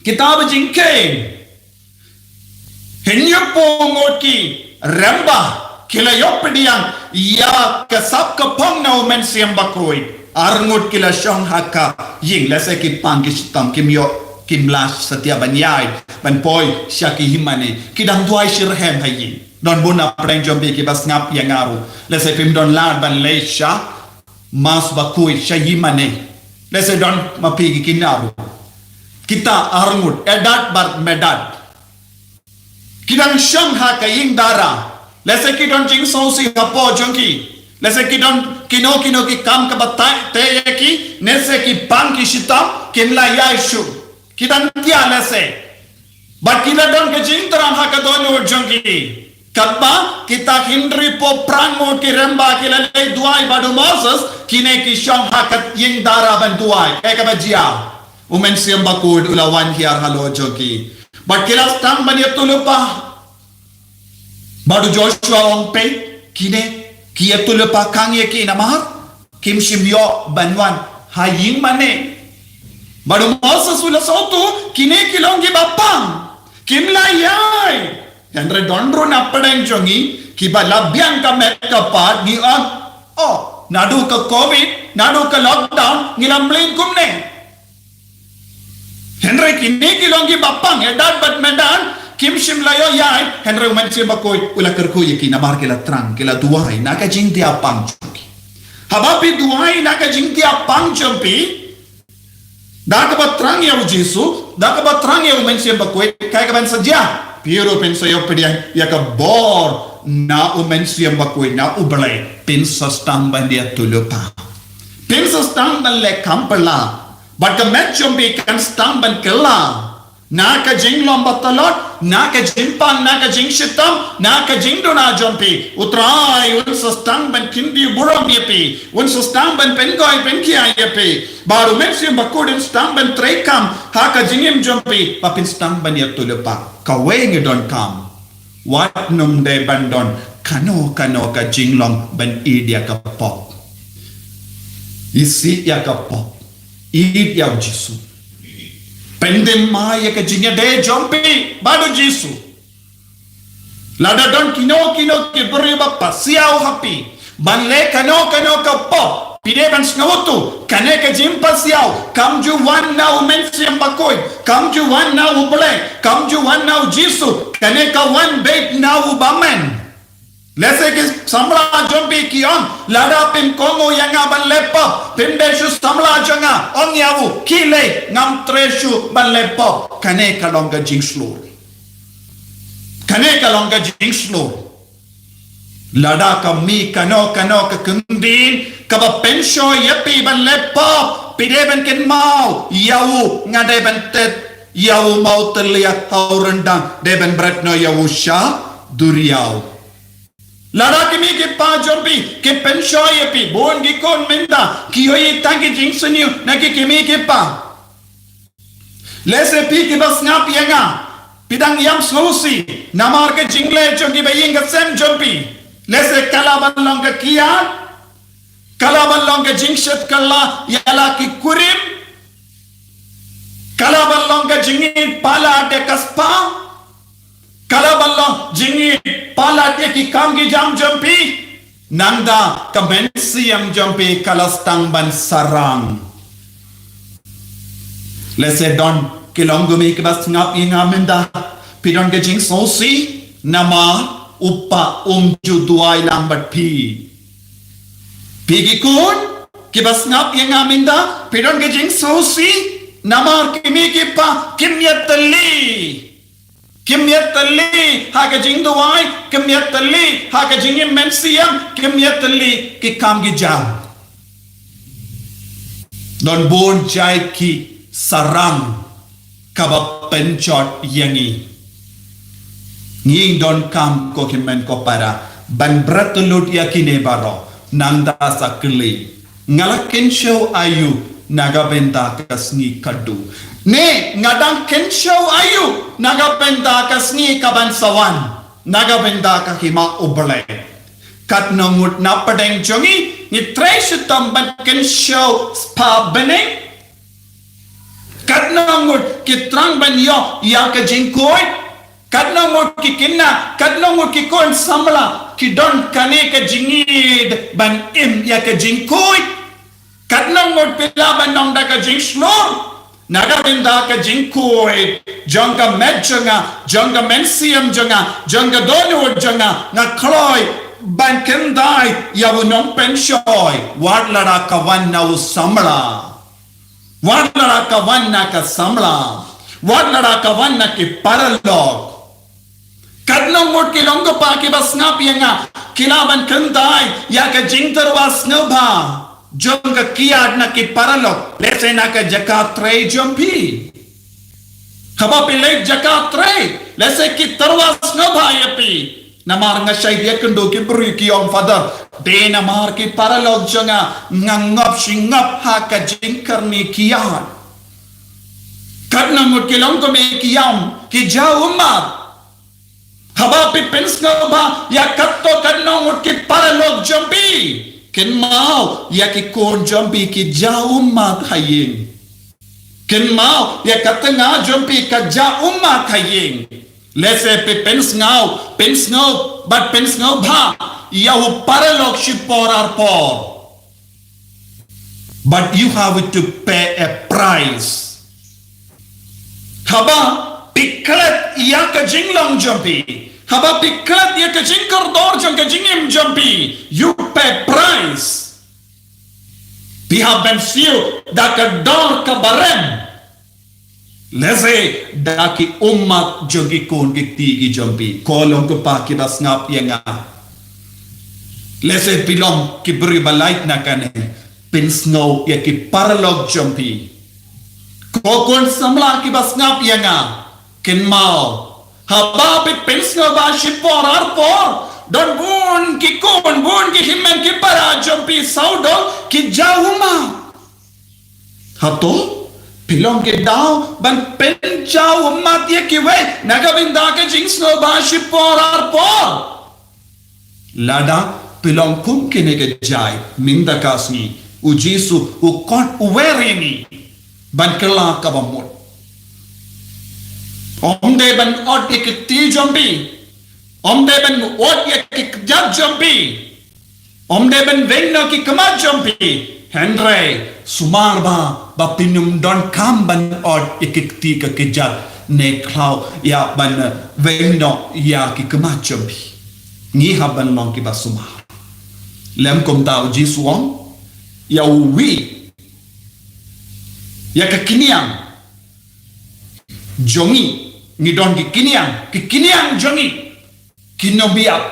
kitab Jingkheiñ, hynñiewphew ngut ki rangbah ki la ïoh pdiang ïa ka sap ka phong na u Mynsiem Bakhuid. Ar ngut ki la shong ha ka ïing, lehse ki pang ki shitom, kim ïoh, kim lah satia ban ïaid ban poi sha ki hima ne, ki dang duwai shitrhem ha ïing. Don bun na pdeng jong phi kiba sngap ïa nga ruh, lehse phim don lad ban leit sha Mass bakhuid sha hima ne. Lehse don ma phi ki kynja ruh. Kita ar ngut, Eldad bad Medad, ki dang shong ha ka ïing dara. Lehse ki don jingsngewsih hapoh jong ki. Lehse ki don kino kino ki kam kaba tai te ïa ki, lehse ki pang ki shitom, kim lah ïaid shuh. Ki dang thiah lehse. Bad ki la don ka jingthrang ha ka dohnud jong ki. Katba kita hynriewphew phra ngut ki rangbah ki la leit duwai bad u Moses, kine ki shong ha ka ïing dara ban duwai. Kaei kaba jia? U Mynsiem Bakhuid u la wan hiar halor jong ki. Bad ki la sdang ban ïathuhlypa. Bad u Joshua u ong, peit, kine ki ïathuhlypa khang ïa ki namar kim shym ïoh ban wan ha ïing mane. Bad u Moses u la sngewthuh, kine ki long kiba pang, kim lah ïaid. Hynrei don ruh na pdeng jong ngi kiba la biang ka met ka phad, ngi ong, oh, naduh ka covid, naduh ka lockdown ngi la mlien kumne. Hynrei kine ki long kiba pang, Eldad bad Medad, kim shym la ïoh ïaid, hynrei u Mynsiem Bakhuid u la kyrkhu ïa ki namar ki la thrang, ki la duwai na ka jingthiah pang jong ki. Haba phi duwai na ka jingthiah pang jong phi, da kaba thrang ïa u Jisu, da kaba thrang ïa u Mynsiem Bakhuid, kaei kaban sa jia? Phi ruh phin sa ïoh pdiang ïa ka bor na u Mynsiem Bakhuid, na U Blei. Phin sa sdang ban ïathuhlypa. Phin sa sdang ban leh kam phylla. Bad ka met jong phi kan sdang ban kylla na ka jinglong batlot, na ka jingpang, na ka jingshitom, na ka jingduna jong phi. U Trai un sa sdang ban kyntiew burom ïa phi, un sa sdang ban pynkhiah, pynkhiah ïa phi. Bad u Mynsiem Bakhuid un sdang ban treikam ha ka jingim jong phi, ba phin sdang ban ïathuhlypa. Kawei ngi donkam. Wat nym dei ban don kano kano ka jinglong ban ïeit ïa ka pop. Isih ïa ka pop. Ïeit ïa u Jisu. Pyndem ïa ka jingïadei jong phi bad u Jisu. Lada don kino kino ki briew ba pasiaw ha phi ban leh kano kano ka pop, phi dei ban sngewthuh, kane ka jingpasiaw kam ju wan na u Mynsiem Bakhuid, kam ju wan na U Blei, kam ju wan na u Jisu, kane ka wan beit na u bymman. Lehse ki samla jong phi ki ong, lada phim kohnguh ïa nga ban leh pop, phim dei shuh samla jong nga, ong ïa u, khie leit, ngam treh shuh ban leh pop. Kane ka long ka jingshlur. Kane ka long ka jingshlur. Lada ka mih kano kano ka kyntien kaba pynshoi ïa phi ban leh pop, phi dei ban kynmaw ïa u, nga dei ban tet ïa u mawtylli ha u ryndang, dei ban bret noh ïa u sha duriaw. Lada ki mei ki pa jong phi ki pynshoi ïa phi, bun ki khun mynta ki ïohi tang ki jingsniew na ki, ki mei ki pa. Lehse phi kiba sngap ïa nga, phi dang ïam sngewsih namar ka jingleh jong kiba ïing ka sem jong phi. Lehse ka la ban long ka kiad, ka la ban long ka jingshit kylla ïa la ki kurim, ka la ban long ka jingïeit palat ïa ka spah, ka la ban long jingïeit palat ïa ki kam ki jam jong phi. Nangta ka mynsiem jong phi ka la sdang ban sarang. Lehse don ki longkmie kiba sngap ïa nga mynta, phi don ka jingsngewsih namar u pa um ju duwai lang bad phi. Phi ki khun kiba sngap ïa nga mynta, phi don ka jingsngewsih namar ki mei ki pa kim ïatylli. Kim ïatylli ha ka jingduwai, kim ïatylli ha ka jingim mynsiem, kim ïatylli ki kam ki jam. Don bun jait ki sarang kaba pynjot ïa ngi. Ngi donkam ko hynmen ko para ban bret lut ïa kine baroh, nangta sa kylli. Nga la kynshew aïu na ka bynta ka sngi kaba dei? Ne nga dang kynshew aïu na ka bynta ka sngi kaban sa wan, na ka bynta ka hima U Blei? Katno ngut na pdeng jong ngi ngi trei shitom ban kynshew spah bneng? Katno ngut ki thrang ban ïoh ïa ka jingkhuid? Katno ngut ki khynnah, katno ngut ki khun samla ki don kane ka jingïeit ban im ïa ka jingkhuid? Katno ngut phi lah ban long da ka jingshlur na ka bynta ka jingkhuid jong ka met jong nga, jong ka mynsiem jong nga, jong ka dohnud jong nga? Nga kloi ban kyntait ïa u nongpynshoi, wat lada ka wan na u samla, wat lada ka wan na ka samla, wat lada ka wan na ki paralok. Katno ngut ki long ko pa kiba sngap ïa nga ki lah ban kyntait ïa ka jingtyrwa sngewbha jong ka kiad na ki paralok, lehse na ka jaka trei jong phi? Haba phi leit jaka trei, lehse ki tyrwa sngewbha ïa phi. Namar nga shait ïa kynduh ki briew ki ong, Father, dei namar ki paralok jong nga nga ngop shi ngop ha ka jingkyrni kiad. Katno ngut ki long ko me ki ïam ki jaw ummat. Haba phi pynsngewbha ïa katto katno ngut ki paralok jong phi, kynmaw ïa ki khun jong phi ki jaw ummat ha ïing. Kynmaw ïa ka tnga jong phi ka jaw ummat ha ïing. Lehse phi pynsngew, pynsngew bad pynsngewbha ïa u paralok shipor arpor. But you have to pay a price. Haba phi klet ïa ka jinglong jong phi, haba phi klet ïa ka jingkordor jong ka jingim jong phi, you pay price. Phi hap ban siew da ka dor kaba rem. Lehse da ki ummat jong ki khun ki kti ki jong phi. Ko long ko pa kiba sngap ïa nga, lehse phi long ki briew ba lait na kane, pynsngew ïa ki paralok jong phi. Ko khun samla kiba sngap ïa nga, kynmaw, haba phi pynsngewbha shipor arpor, don bun ki khun, bun ki hynmen ki para jong phi sawdong ki jaw ummat. Hato phi long ki daw ban pynjaw ummat ïa kiwei na ka bynta ka jingsngewbha shipor arpor? Lada phi long kum kine ki jait, mynta ka sngi u Jisu u khot u wer ïa ngi ban kylla kaba mut. Ym dei ban ot ïa ki kti jong phi, ym dei ban ot ïa ki kjat jong phi, ym dei ban weng noh ki khmat jong phi. Hynrei sumar ba, ba phin ym donkam ban ot ïa ki kti ki kjat ne khlaw ïa ban weng noh ïa ki khmat jong phi. Ngi hap ban long kiba sumar. Lem kumta u Jisu u ong ïa uwi, ïa ka kynniang jong ngi, ngi don ki kynniang, ki kynniang jong ngi kin ym ïap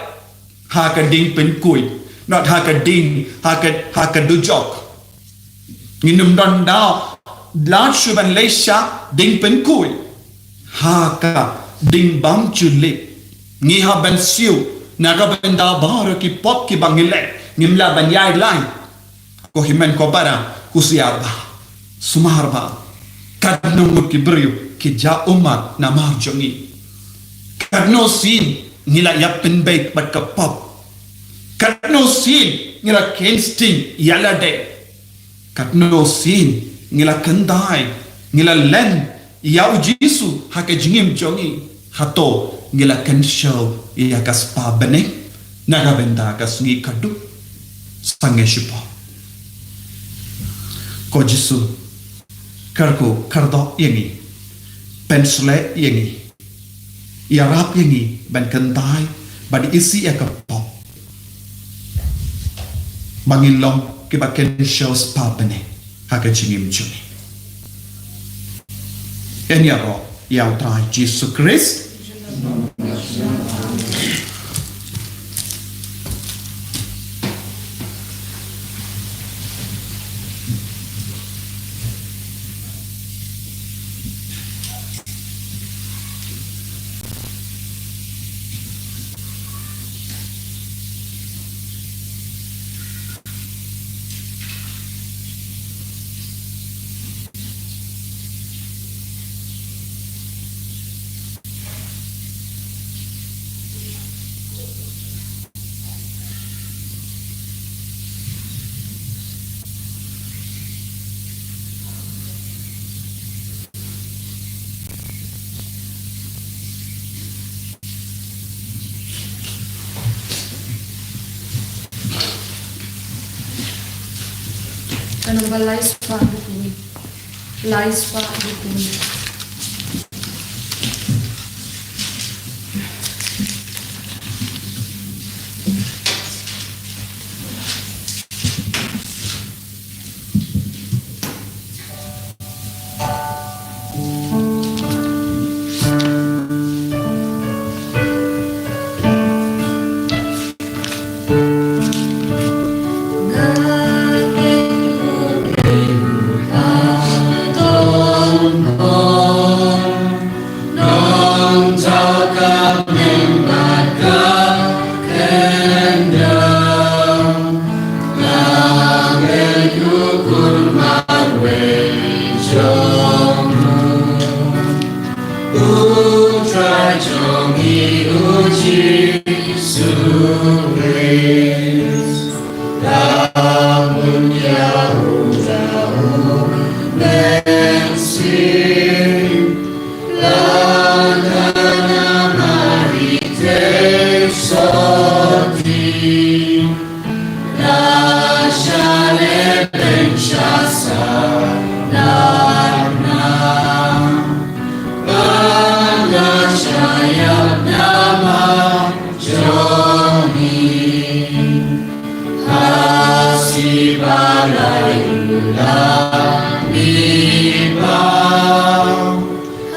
ha ka ding pynkhuid, not ha ka ding, ha ka, ha ka dujok. Ngin ym don daw lad shuh ban leit sha ding pynkhuid ha ka ding bym ju lip. Ngi hap ban siew na ka bynta baroh ki pop kiba ngi leh, ngim lah ban ïaid lai. Ko hynmen ko para, kusih ba, sumar ba, katno ngut ki briew ki jah ummat namar jong ngi. Katno sien ngi la ïa pynbeit bad ka pop. Katno sien ngi la kheiñ sting ïa lade. Katno sien ngi la kyntait, ngi la len ïa u Jisu ha ka jingim jong ngi. Hato ngi la kynshew ïa ka spah bneng na ka bynta ka sngi khatduh? Sangeh shipor, ko Jisu, kyrkhu kyrdoh ïa ngi, pynshlei ïa ngi, ïarap ïa ngi ban kyntait bad isih ïa ka pop, ba ngin long kiba kynshew spah bneng ha ka jingim jong ngi. Yn ïaroh ïa U Trai Jisu Khrist. Ka nombar lai spah dkhot khyndai. Lai spah dkhot khyndai.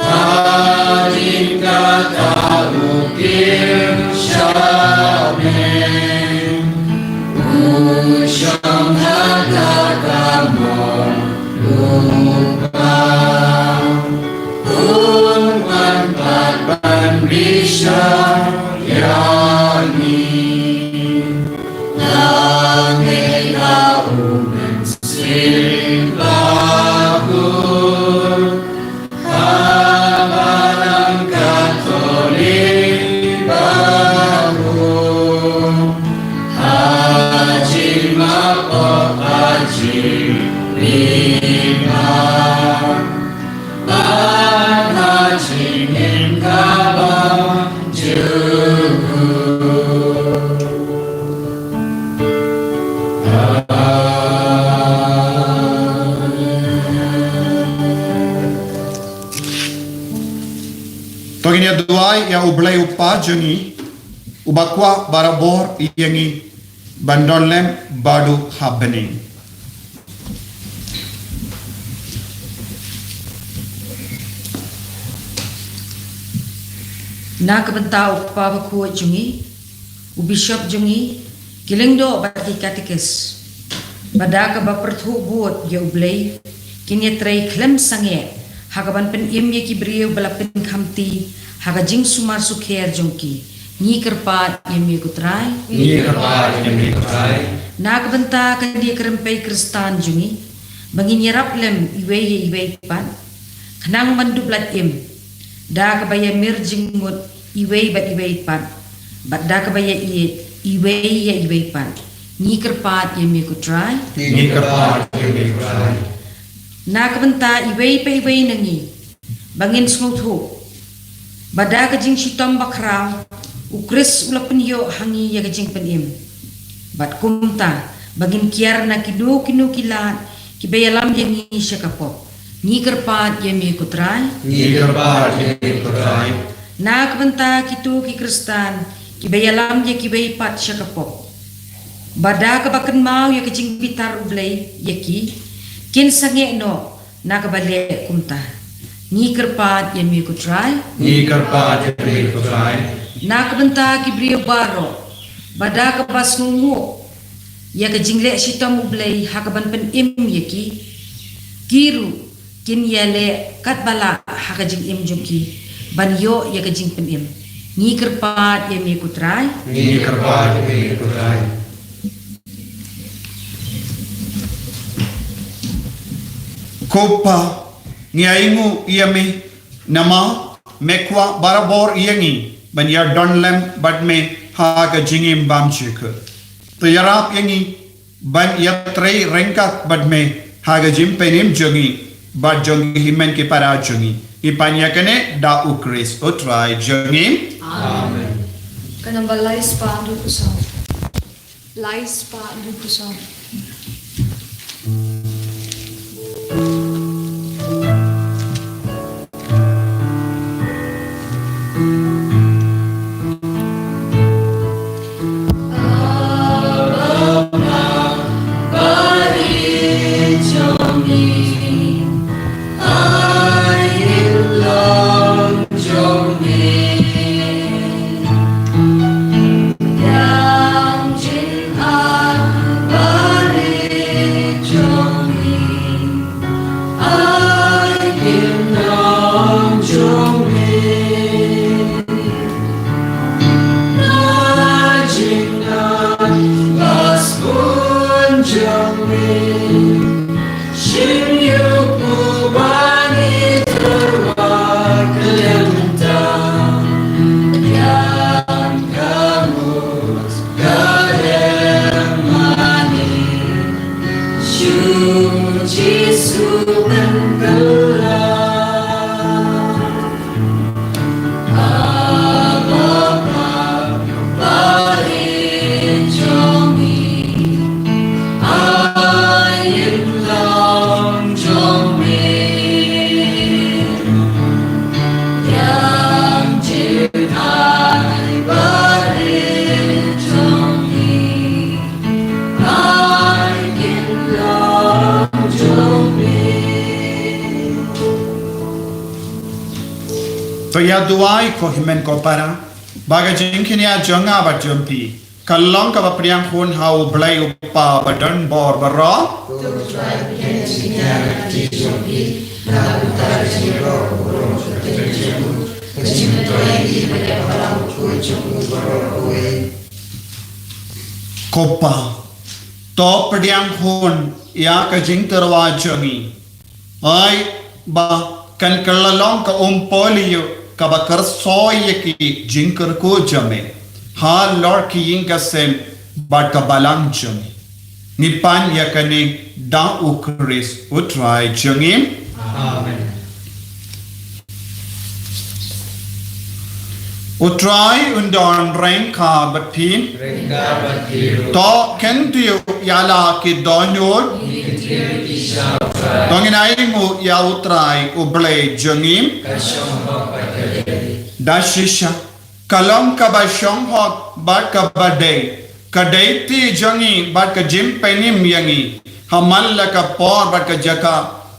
Hadien kata u kyrshah bneng, u shong ha ka kamon u Kpa, un wan pat ban bishar ïa ngi. Nga ngeit ha u Mynsiem Bakhuid, ha Balang Katholik bakhuid, ha jingmap pop, ha jingmihpat, bad ha jingim kaba jukut. To ngin ïa duwai ïa U Blei U Kpa jong ngi, uba kwah barabor ïa ngi ban don lem baroh ha bneng. Na ka bynta u Kpa Bakhuid jong ngi, u Bishop jong ngi, ki lyngdoh bad ki katikis, Ba da kaba pyrthuh bud ïa U Blei, kin ïatrei khlem sangeh ha kaban pynim ïa ki briew ba la pynkhamti ha ka jingsumar sukher jong ki. Ngi kyrpad ïa me ko Trai. Ngi kyrpad ïa me ko Trai. Na ka bynta ka jingïakynrem pei Khristan jong ngi, ba ngin ïarap lem iwei ïa iwei pat, khnang ban dup lad im da kaba ïamir jingmut iwei bad iwei pat, bad da kaba ïaieit iwei ïa iwei pat. Ngi kyrpad ïa me ko Trai. Ngi kyrpad ïa me ko Trai. Na ka bynta iwei pa iwei na ngi, ba ngin sngewthuh ba da ka jingshitom bakhraw U Khrist u la pynïoh ha ngi ïa ka jingpynim, bad kumta ba ngin kiar na kino kino ki lad kiba ïalam ïa ngi sha ka pop. Ngi kyrpad ïa me ko Trai. Ngi kyrpad ïa me ko Trai. Na ka bynta kito ki Khristan kiba ïalam ïa kiwei pat sha ka pop, ba da kaba kynmaw ïa ka jingbitar U Blei ïa ki, kin sangeh noh na kaba leh kumta. Ngi kyrpad ïa me ko Trai. Ngi kyrpad ïa me ko Trai. Na ka bynta ki briew baroh, ba da kaba sngewnguh ïa ka jingleh shitom U Blei ha kaban pynim ïa ki, ki ruh kin ïaleh katba lah ha ka jingim jong ki ban ïoh ïa ka jingpynim. Ngi kyrpad ïa me ko Trai. Ngi kyrpad ïa me ko Trai. Ko Pa, ngi ainguh ïa me namar me kwah barabor ïa ngi ban ïadon lem bad me ha ka jingim bymjukut. To ïarap ïa ngi ban ïatrei ryngkat bad me ha ka jingpynim jong ngi bad jong ki hynmen ki para jong ngi. Ngi pan ïa kane da U Khrist U Trai jong ngi. Amen. Ka namba lai spah hynriew phew saw. Lai spah hynriew phew saw. To ïa duwai ko hynmen ko para, ba ka jingkñia jong nga bad jong phi ka long kaba pdiang hun ha U Blei U Kpa ba don bor baroh. Ko Pa, to pdiang hun ïa ka jingtyrwa jong ngi. Ai ba kan kylla long ka umpohliew kaba kyrsoi ïa ki jingkyrkhu jong me halor ki ïing ki sem bad ka balang jong me. Ngi pan ïa kane da U Khrist U Trai jong ngi. Amen. U Trai un don ryngkat bad phi. Ryngkat bad phi ruh. To kyntiew ïa la ki dohnud. Ngi kyntiew ïa ki sha U Trai. To ngin ainguh ïa U Trai U Blei jong ngi. Ka shong hok bad ka dei. Da shisha ka long kaba shong hok bad kaba dei, ka dei ti jong ngi bad ka jingpynim ïa ngi ha man la ka por bad ka jaka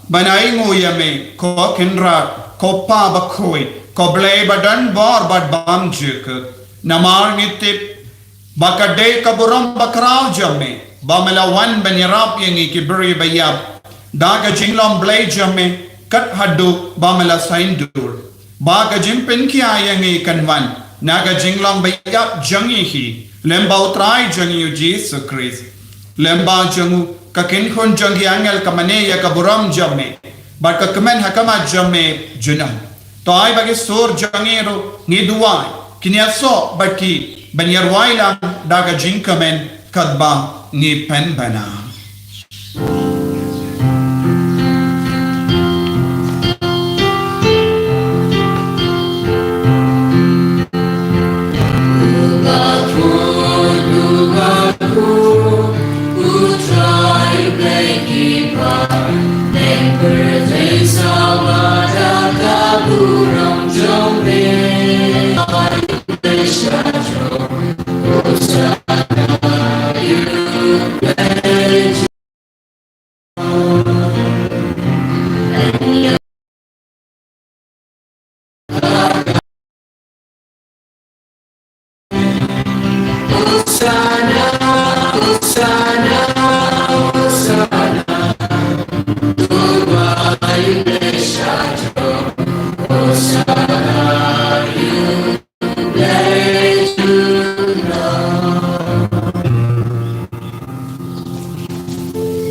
ban ainguh ïa me ko Kynrad, ko Pa bakhuid, ko Blei ba don bor bad bymjukut. Namar ngi tip ba ka dei ka burom bakhraw jong me ba me la wan ban ïarap ïa ngi ki briew ba ïap da ka jinglong Blei jong me, kat haduh ba me la saiñdur ba ka jingpynkhia ïa ngi kan wan na ka jinglong ba ïap jong ngi hi, lyngba U Trai jong ngi U Jisu Khrist. Lyngba jong u, ka kynhun jong ki angel ka mane ïa ka burom jong me, bad ka kmen ha khmat jong me junom. To ai ba ki sur jong ngi ruh, ngi duwai, kin ïasoh bad ki ban ïarwai lang da ka jingkmen katba ngi pynbna.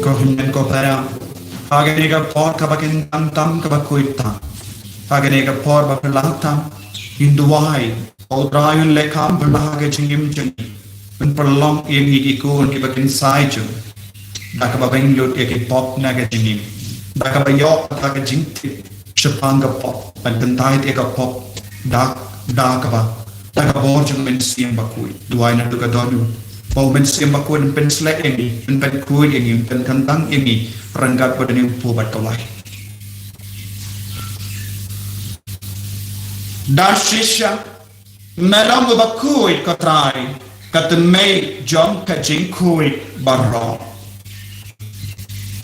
Ko hynmen ko para, ha kane ka por kaba kyntam tam kaba khuid tam, ha kane ka por ba phylla tam, ngin duwai ba U Trai un leh kam phylla ha ka jingim jong ngi, un pynlong ïa ngi ki khun kiba kynsai jong, da kaba beng lut ïa ki pop na ka jingim, da kaba ïoh da ka jingtip shaphang ka pop, ban kyntait ïa ka pop da, da kaba, da ka bor jong U Mynsiem Bakhuid. Duwai naduh ka dohnud ba U Mynsiem Bakhuid un pynsleh ïa ngi, un pynkhuid ïa ngi, un pynkyntang ïa ngi ryngkat bad une u kpu bad ka wai. Da shisha me long uba khuid, ko Trai, ka tnat jong ka jingkhuid baroh.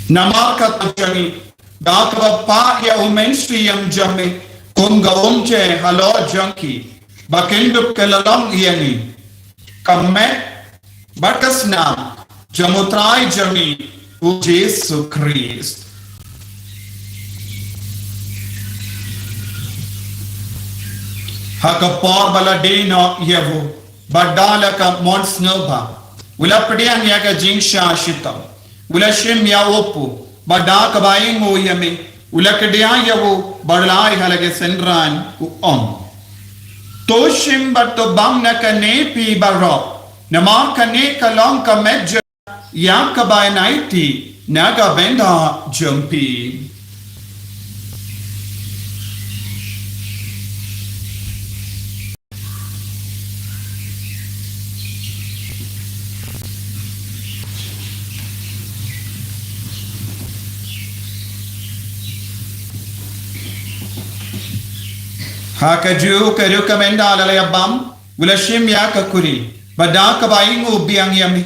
Namar kata jong ngi, da kaba pah ïa U Mynsiem jong me kum ka umje halor jong ki, ba kin dup ka la long ïa ngi ka met bad ka snam jong U Trai jong ngi U Jisu Khrist. Ha ka por ba la die noh ïa u, bad da la ka mon sngewbha, u la pdiang ïa ka jingshah shitom, u la shim ïa u kpu, bad da kaba ainguh ïa me, u la kdiah ïa u, bad u la ai ha la ki synran, u ong: To shim bad to bam na kane phi baroh, namar kane ka long ka met jong nga, ïa kaba yn aiti na ka bynta jong phi. Ha kajuh ka rukom ynda la ïa bam, u la shim ïa ka khuri, bad da kaba ainguh biang ïa me,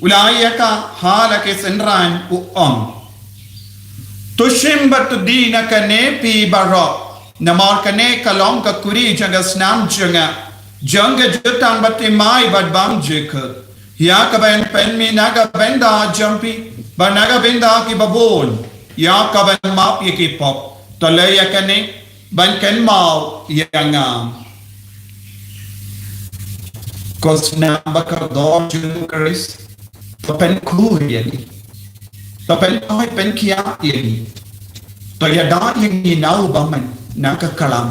u la ai ïa ka ha la ki synran, u ong: To shim bad to die na kane phi baroh, namar kane ka long ka khuri jong ka snam jong nga, jong ka jutang bathymmai bad bymjukut, ïa kaban pynmih na ka bynta jong phi bad na ka bynta kiba bun, ïa kaban map ïa ki pop. To leh ïa kane ban kynmaw ïa nga. Ko snam ba kordor jong U Khrist, to pynkhuid ïa ngi, to pynthoi pynkhiah ïa ngi, to ïada ïa ngi na u bymman na ka khlam.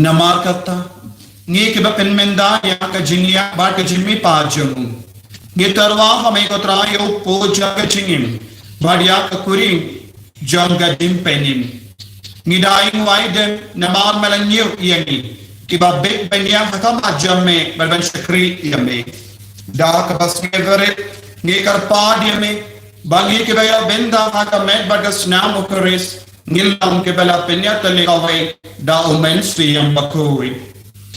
Namar kata, ngi kiba pynmynda ïa ka jingïap bad ka jingmihpat jong u, ngi tyrwa ha me ko Trai ïa u po jong ka jingim bad ïa ka kurim jong ka jingpynim. Ngi da ïeng wai dem namar me la ñiew ïa ngi kiba bit ban ïeng ha khmat jong me bad ban shakri ïa me. Da kaba sngewrit ngi kyrpad ïa me ba ngi kiba ïoh bynta ha ka met bad ka snam u Khrist ngin long kiba la pynïatylli kawei da u Mynsiem Bakhuid.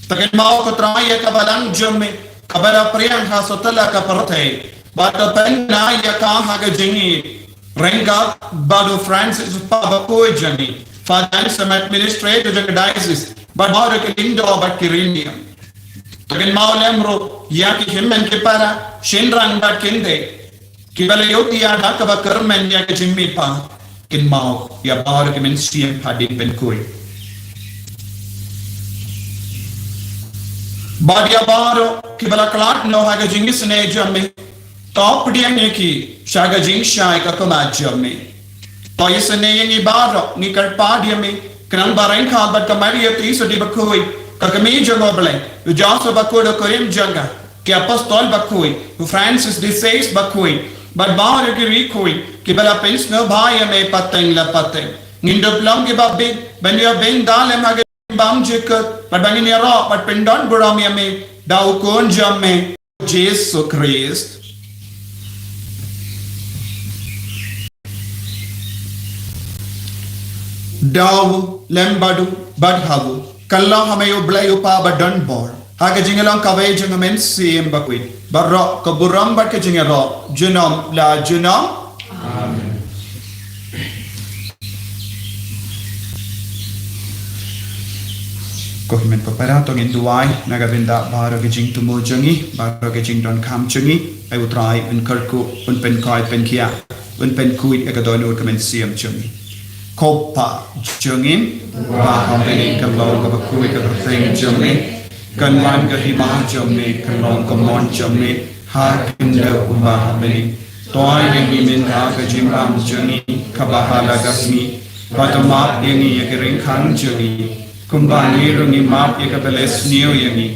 Te kynmaw ko Trai ïa ka balang jong me kaba la pdiang ha satlak ka pyrthei bad to pynbna ïa ka ha ka jingïeit ryngkat bad u Francis u Pop bakhuid jong ngi, Father Anselm administrator jong ka diocese bad baroh ki lyngdoh bad ki riewniam. Te kynmaw lem ruh ïa ki hynmen ki para, shynrang bad kynthei kiba la ïohi ïa kaba kyrmen ïa ka jingmihpat. Kynmaw ïa baroh ki mynsiem hadien pynkhuid bad ïa baroh kiba la khlad noh ha ka jingisynei jong me. To pdiang ïa ki sha ka jingshai ka khmat jong me. To isynei ïa ngi baroh, ngi kyrpad ïa me, khnang ba ryngkat bad ka Maria Theisotti bakhuid, ka kmie jong u Blei, u Joseph bakhuid, u kurim jong ka, ki apostol bakhuid, u Francis de Sales bakhuid bad baroh ki riewkhuid kiba la pynsngewbha ïa me pateng la pateng, ngin dup long kiba bit ban ïoh bynta lem ha ka jingbymjukut bad ba ngin ïaroh bad pyndonburom ïa me da u Khun jong me, Jisu Khrist. Da u, lem bad u, bad ha u, kylla ha me u Blei u Kpa badonbor, ha ka jinglong kawei jong u Mynsiem Bakhuid, baroh ka burom bad ka jingïaroh junom la junom. Amen. Ko hynmen ko para, to ngin duwai na ka bynta baroh ka jingthmu jong ngi, baroh ka jingdonkam jong ngi. Ai u Trai un kyrkhu, un pynkhuid, pynkhiah, un pynkhuid ïa ka dohnud ka mynsiem jong ngi. Ko Pa jong ngi ba ha bneng, ka long kaba khuid ka kyrteng jong me, kan wan ka hima jong me, kan long ka mon jong me ha khyndew kumba ha bneng. To ai ïa ngi mynta ka jingbam jong ngi kaba ha la ka sngi, bad to map ïa ngi ïa ki ryngkang jong ngi, kumba ngi ruh ngi map ïa kiba la sniew ïa ngi,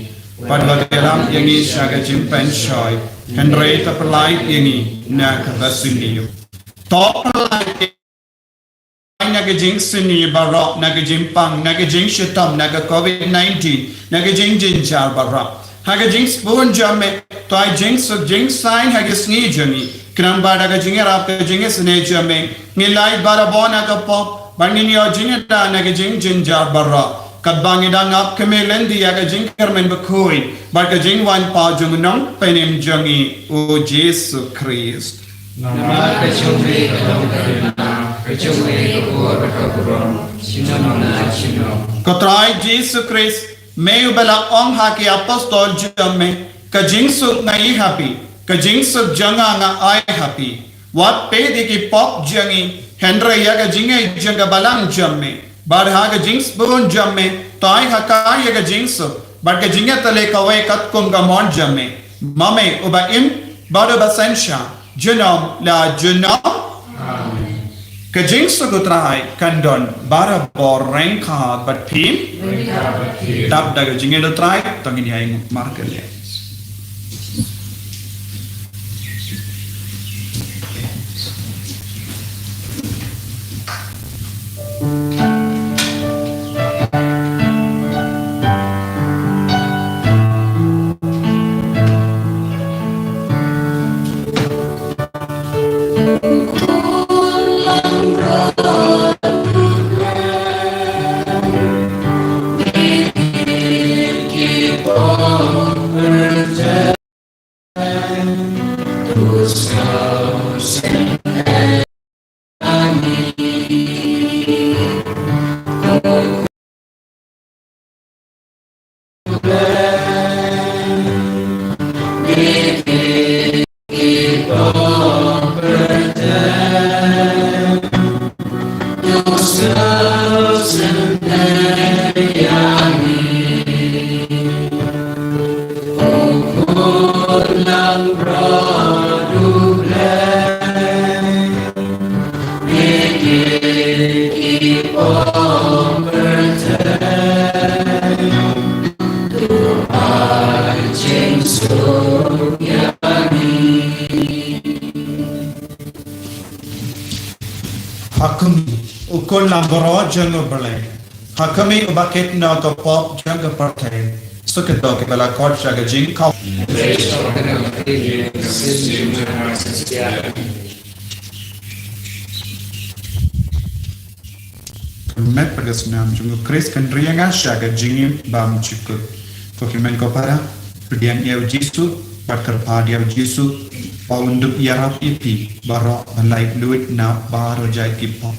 bad wat ïalam ïa ngi sha ka jingpynshoi, hynrei to pyllait ïa ngi na kaba sniew. To pyllait na ka jingsniew baroh, na ka jingpang, na ka jingshitom, na ka covid nineteen, na ka jingjynjar baroh. Ha ka jingsbun jong me, to ai jingsuk jingsaiñ ha ka sngi jong ngi, khnang ba da ka jingïarap ka jingisynei jong me, ngin lait barabor na ka pop, bad ngin ïoh jingïada na ka jingjynjar baroh. Katba ngi dang ap khmih lynti ïa ka jingkyrmen bakhuid bad ka jingwan paw jong u Nongpynim jong ngi, u Jisu Khrist. Namar ka jong me ka long ka hima, ka jong me ka bor bad ka burom, junom la junom. Ko Trai Jisu Khrist, me uba la ong ha ki apostol jong me, ka jingsuk nga ai ha phi, ka jingsuk jong nga nga ai ha phi. Wat peit ïa ki pop jong ngi, hynrei ïa ka jingngeit jong ka balang jong me. Bad ha ka jingsbun jong me, to ai ha ka ïa ka jingsuk bad ka jingïatylli kawei katkum ka mon jong me, ma me uba im bad uba synshar junom la junom. Amen. Ka jingsuk u Trai kan don barabor ryngkat bad phi. Ryngkat bad phi. Dap da ka jingngeit u Trai, to ngin ïainguh markylliang. Ha khmih, u khun lambaroh jong U Blei. Ha khmih, uba kit noh ka pop jong ka pyrthei. Suk ïa kito kiba la khot sha ka jingkhublei. Ka met bad ka snam jong U Khrist kan ri ïa nga sha ka jingim bymjukut. Ko hynmen ko para, pdiang ïa U Jisu bad kyrpad ïa U Jisu ba un dup ïarap ïa phi baroh ban lait luid na baroh jait ki pop.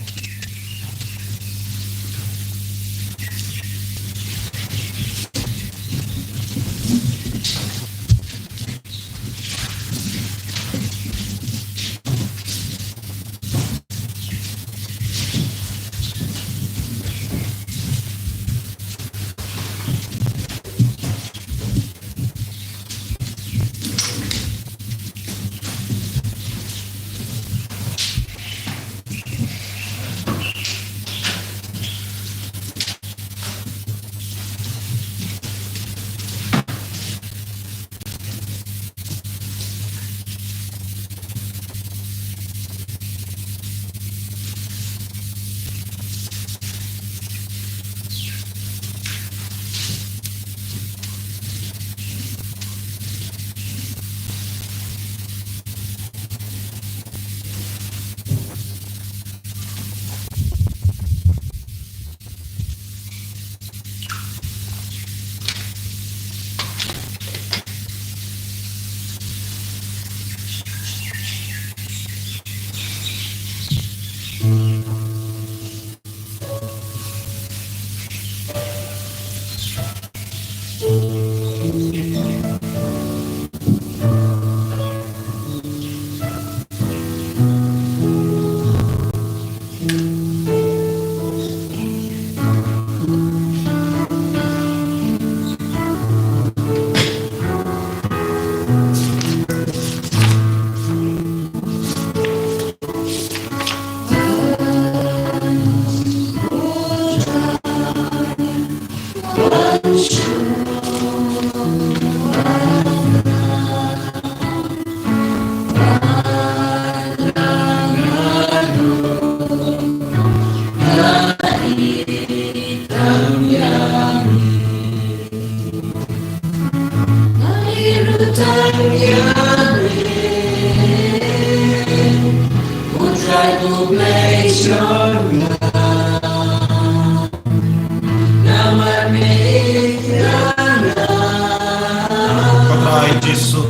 Ko Trai Jisu.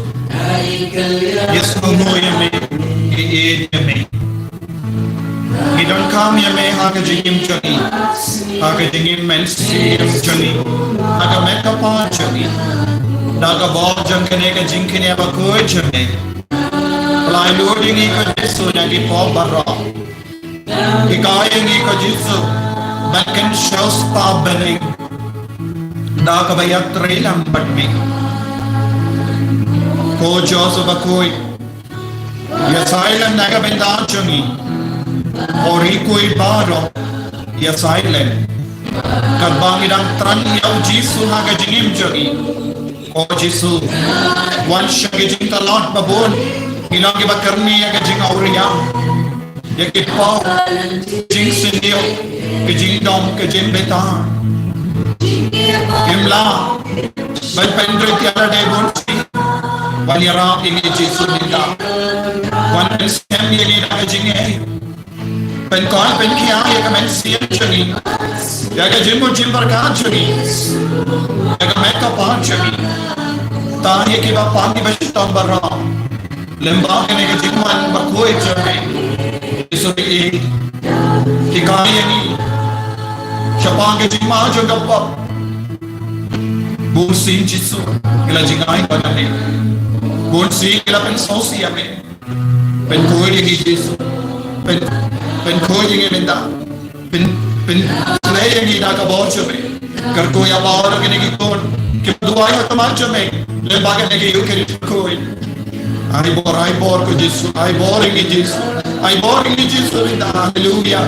Jisu, ngi ïeit ïa me. Ngi ïeit ïa me. Ngi donkam ïa me ha ka jingim jong ngi. Ha ka jingim mynsiem jong ngi. Ha ka met ka phad jong ngi. Da ka bor jong kane ka jingkñia bakhuid jong me. Pynlait lut ïa ngi ko Jisu na ki pop baroh. Hikai ïa ngi ko Jisu ban kynshew spah bneng da kaba ïatrei lang bad me. Ko Jisu bakhuid, ïasaid lem na ka bynta jong ngi. Ko rikui baroh, ïasaid lem. Katba ngi dang thrang ïa u Jisu ha ka jingim jong ngi. O Jisu, wan sha ka jingtlot ba bun, ngi long kiba kyrni ïa ka jingawria, ïa ki pop, jingsniew, ka jingdom, ka jingbthah. Ngim lah ban pynrit ïa lade bun sien. Wan ïarap ïa ngi Jisu mynta. Wan pynsngew ïa ngi da ka jingngeit. Pynkhuid pynkhia ïa ka mynsiem jong ngi, ïa ka jingmut jingpyrkhat jong ngi, ïa ka met ka phad jong ngi. Tang ïa kiba pang kiba shitom baroh. Lyngba kane ka jingwan bakhuid jong me, Jisu, hikai ïa ngi shaphang ka jingma jong ka pop. Bun sien Jisu, ngi la jingai bad me. Bun sien ngi la pynsngewsih ïa me. Pynkhuid ïa ngi Jisu. Pyn, pynkhuid ïa ngi mynta. Pyn, pyn, pynlait ïa ngi da ka bor jong me. Kyrkhu ïa baroh kine ki khun kiba duwai ha khmat jong me lyngba kane ka ïing kyrkhu. Ai bor, ai bor ko Jisu, ai bor ïa ngi Jisu. Ai bor ïa ngi Jisu mynta. Haleluya.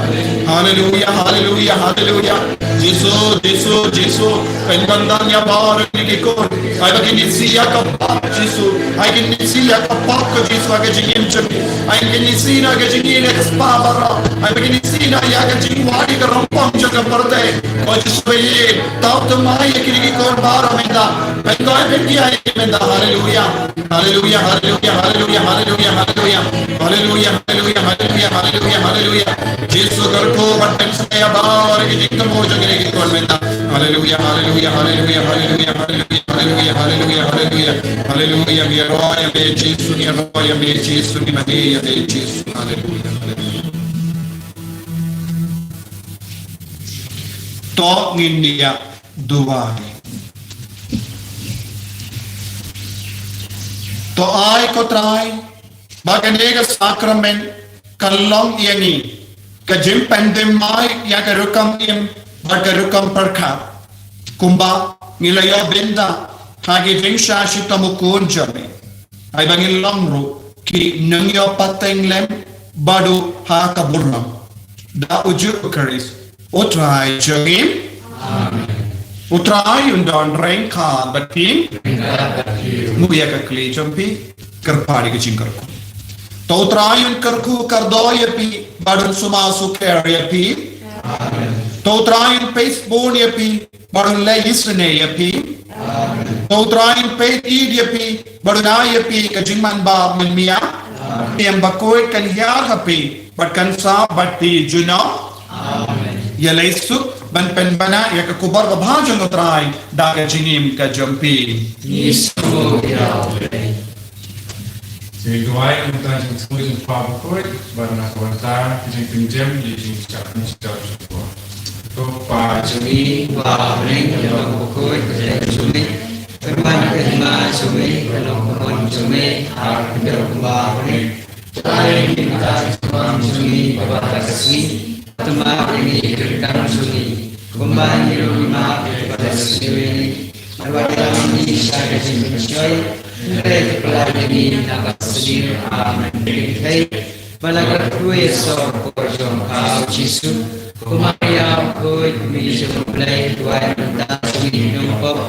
Haleluya, haleluya, haleluya. Jisu, Jisu, Jisu. Pynkyndang ïa baroh kine ki khun. Ai ba kin ïeit ïa ka pop Jisu. Ai kin ïeit ïa ka pop ko Jisu ha ka jingim jong ki. Ai kin kin isih noh ïa ka jingïeit ïa ka spah baroh. Ai ba kin isih noh ïa ka jingwad ïa ka rong pom jong ka pyrthei. Ko Jisu ba ïeit, to thymmai ïa kine ki khun baroh mynta. Pynkoit pyndiah ïa ki mynta. Haleluya. Haleluya, haleluya, haleluya, haleluya, haleluya. Haleluya, haleluya, haleluya, haleluya, haleluya. Jisu kyrkhu bad pynshai ïa baroh ki jingthmu jong kine ki khun mynta. Haleluya, haleluya, haleluya, haleluya, haleluya, haleluya, haleluya, haleluya. Haleluya, ngi ïaroh ïa me Jisu, ngi ïaroh ïa me Jisu, ngi mane ïa me Jisu. Haleluya, haleluya. To ngin ïa duwai. To ai ko Trai, ba kane ka sakramen kan long ïa ngi ka jingpynthymmai ïa ka rukom im bad ka rukom pyrkhat. Kumba ngi la ïoh bynta ha ki jingshah shitom u Khun jong me, ai ba ngin long ruh ki nongïoh pateng lem bad u ha ka burom. Da u Jisu Khrist u Trai jong ngi. Amen. U Trai un don ryngkat bad phi. Ngin ïa ka kli jong phi. Kyrpad ïa ka jingkyrkhu. To u Trai un kyrkhu kyrdoh ïa phi bad un sumar sukher ïa phi. Amen. To u Trai un peit bun ïa phi bad un leh isynei ïa phi. Amen. To u Trai un peit ïeit ïa phi bad un ai ïa phi ka jingmanbha mynmiet. Amen. Ïa ba koit kan hiar ha phi bad kan sah bad phi junom. Amen. Ïa lei suk ban pynbna ïa ka khubor babha jong u Trai da ka jingim ka jong phi. Ngi sngewbha ïa u Blei. Ngi duwai kumta jingthmu jong u Kpa Bakhuid bad na ka bynta ka jingpynjem ïa ka jingshah pynshai jong u. Ko Kpa jong ngi uba ha bneng, ka long bakhuid ka kyrteng jong me. Ka wan ka hima jong me, ka long ka mon jong me ha ka khyndew kumba ha bneng. Ai ïa ngi mynta ka jingmam jong ngi kaba ha ka sngi. Thymmai ïa ngi ïa ka kam jong ngi, kumba ngi ruh ngi map ïa kiba la sngewsih ïa ngi. Wat ïalam ngi sha ka jingpynshoi, hynrei to pyllait ïa ngi na ka bymsniew. Amen. Ba la kyrkhu ïa u soh bad ka por jong u Kpa Jisu, kumba ïa u khuid bynta jong u Blei, duwai mynta jong ngi ki nongpop,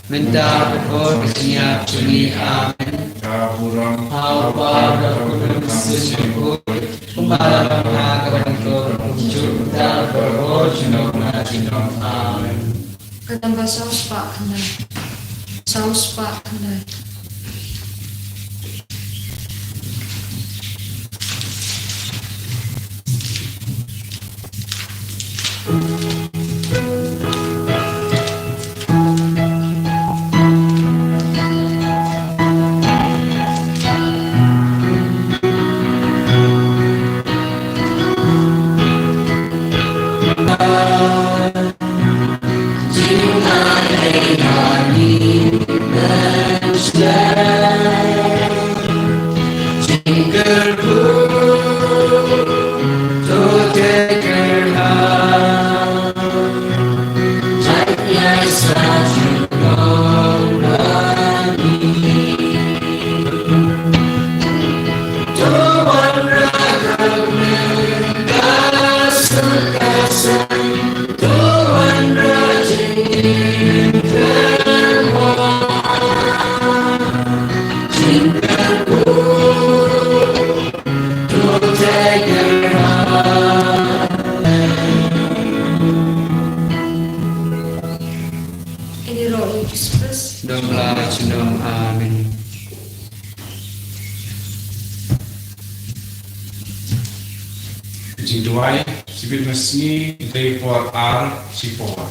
mynta bad ka por ka jingïap jong ngi. Amen. Ka burom ha u Kpa, ha u Khun bad ha u Mynsiem Bakhuid, kumba la long ha kaba nyngkong, kumjuh, mynta bad ka por junom junom. Amen. Ka namba saw spah khyndai. Saw spah khyndai. Ini roh Yesus Kristus. Dong la chinong. Amen. Jingduwai, sibit masngi, dei por ar, shipor.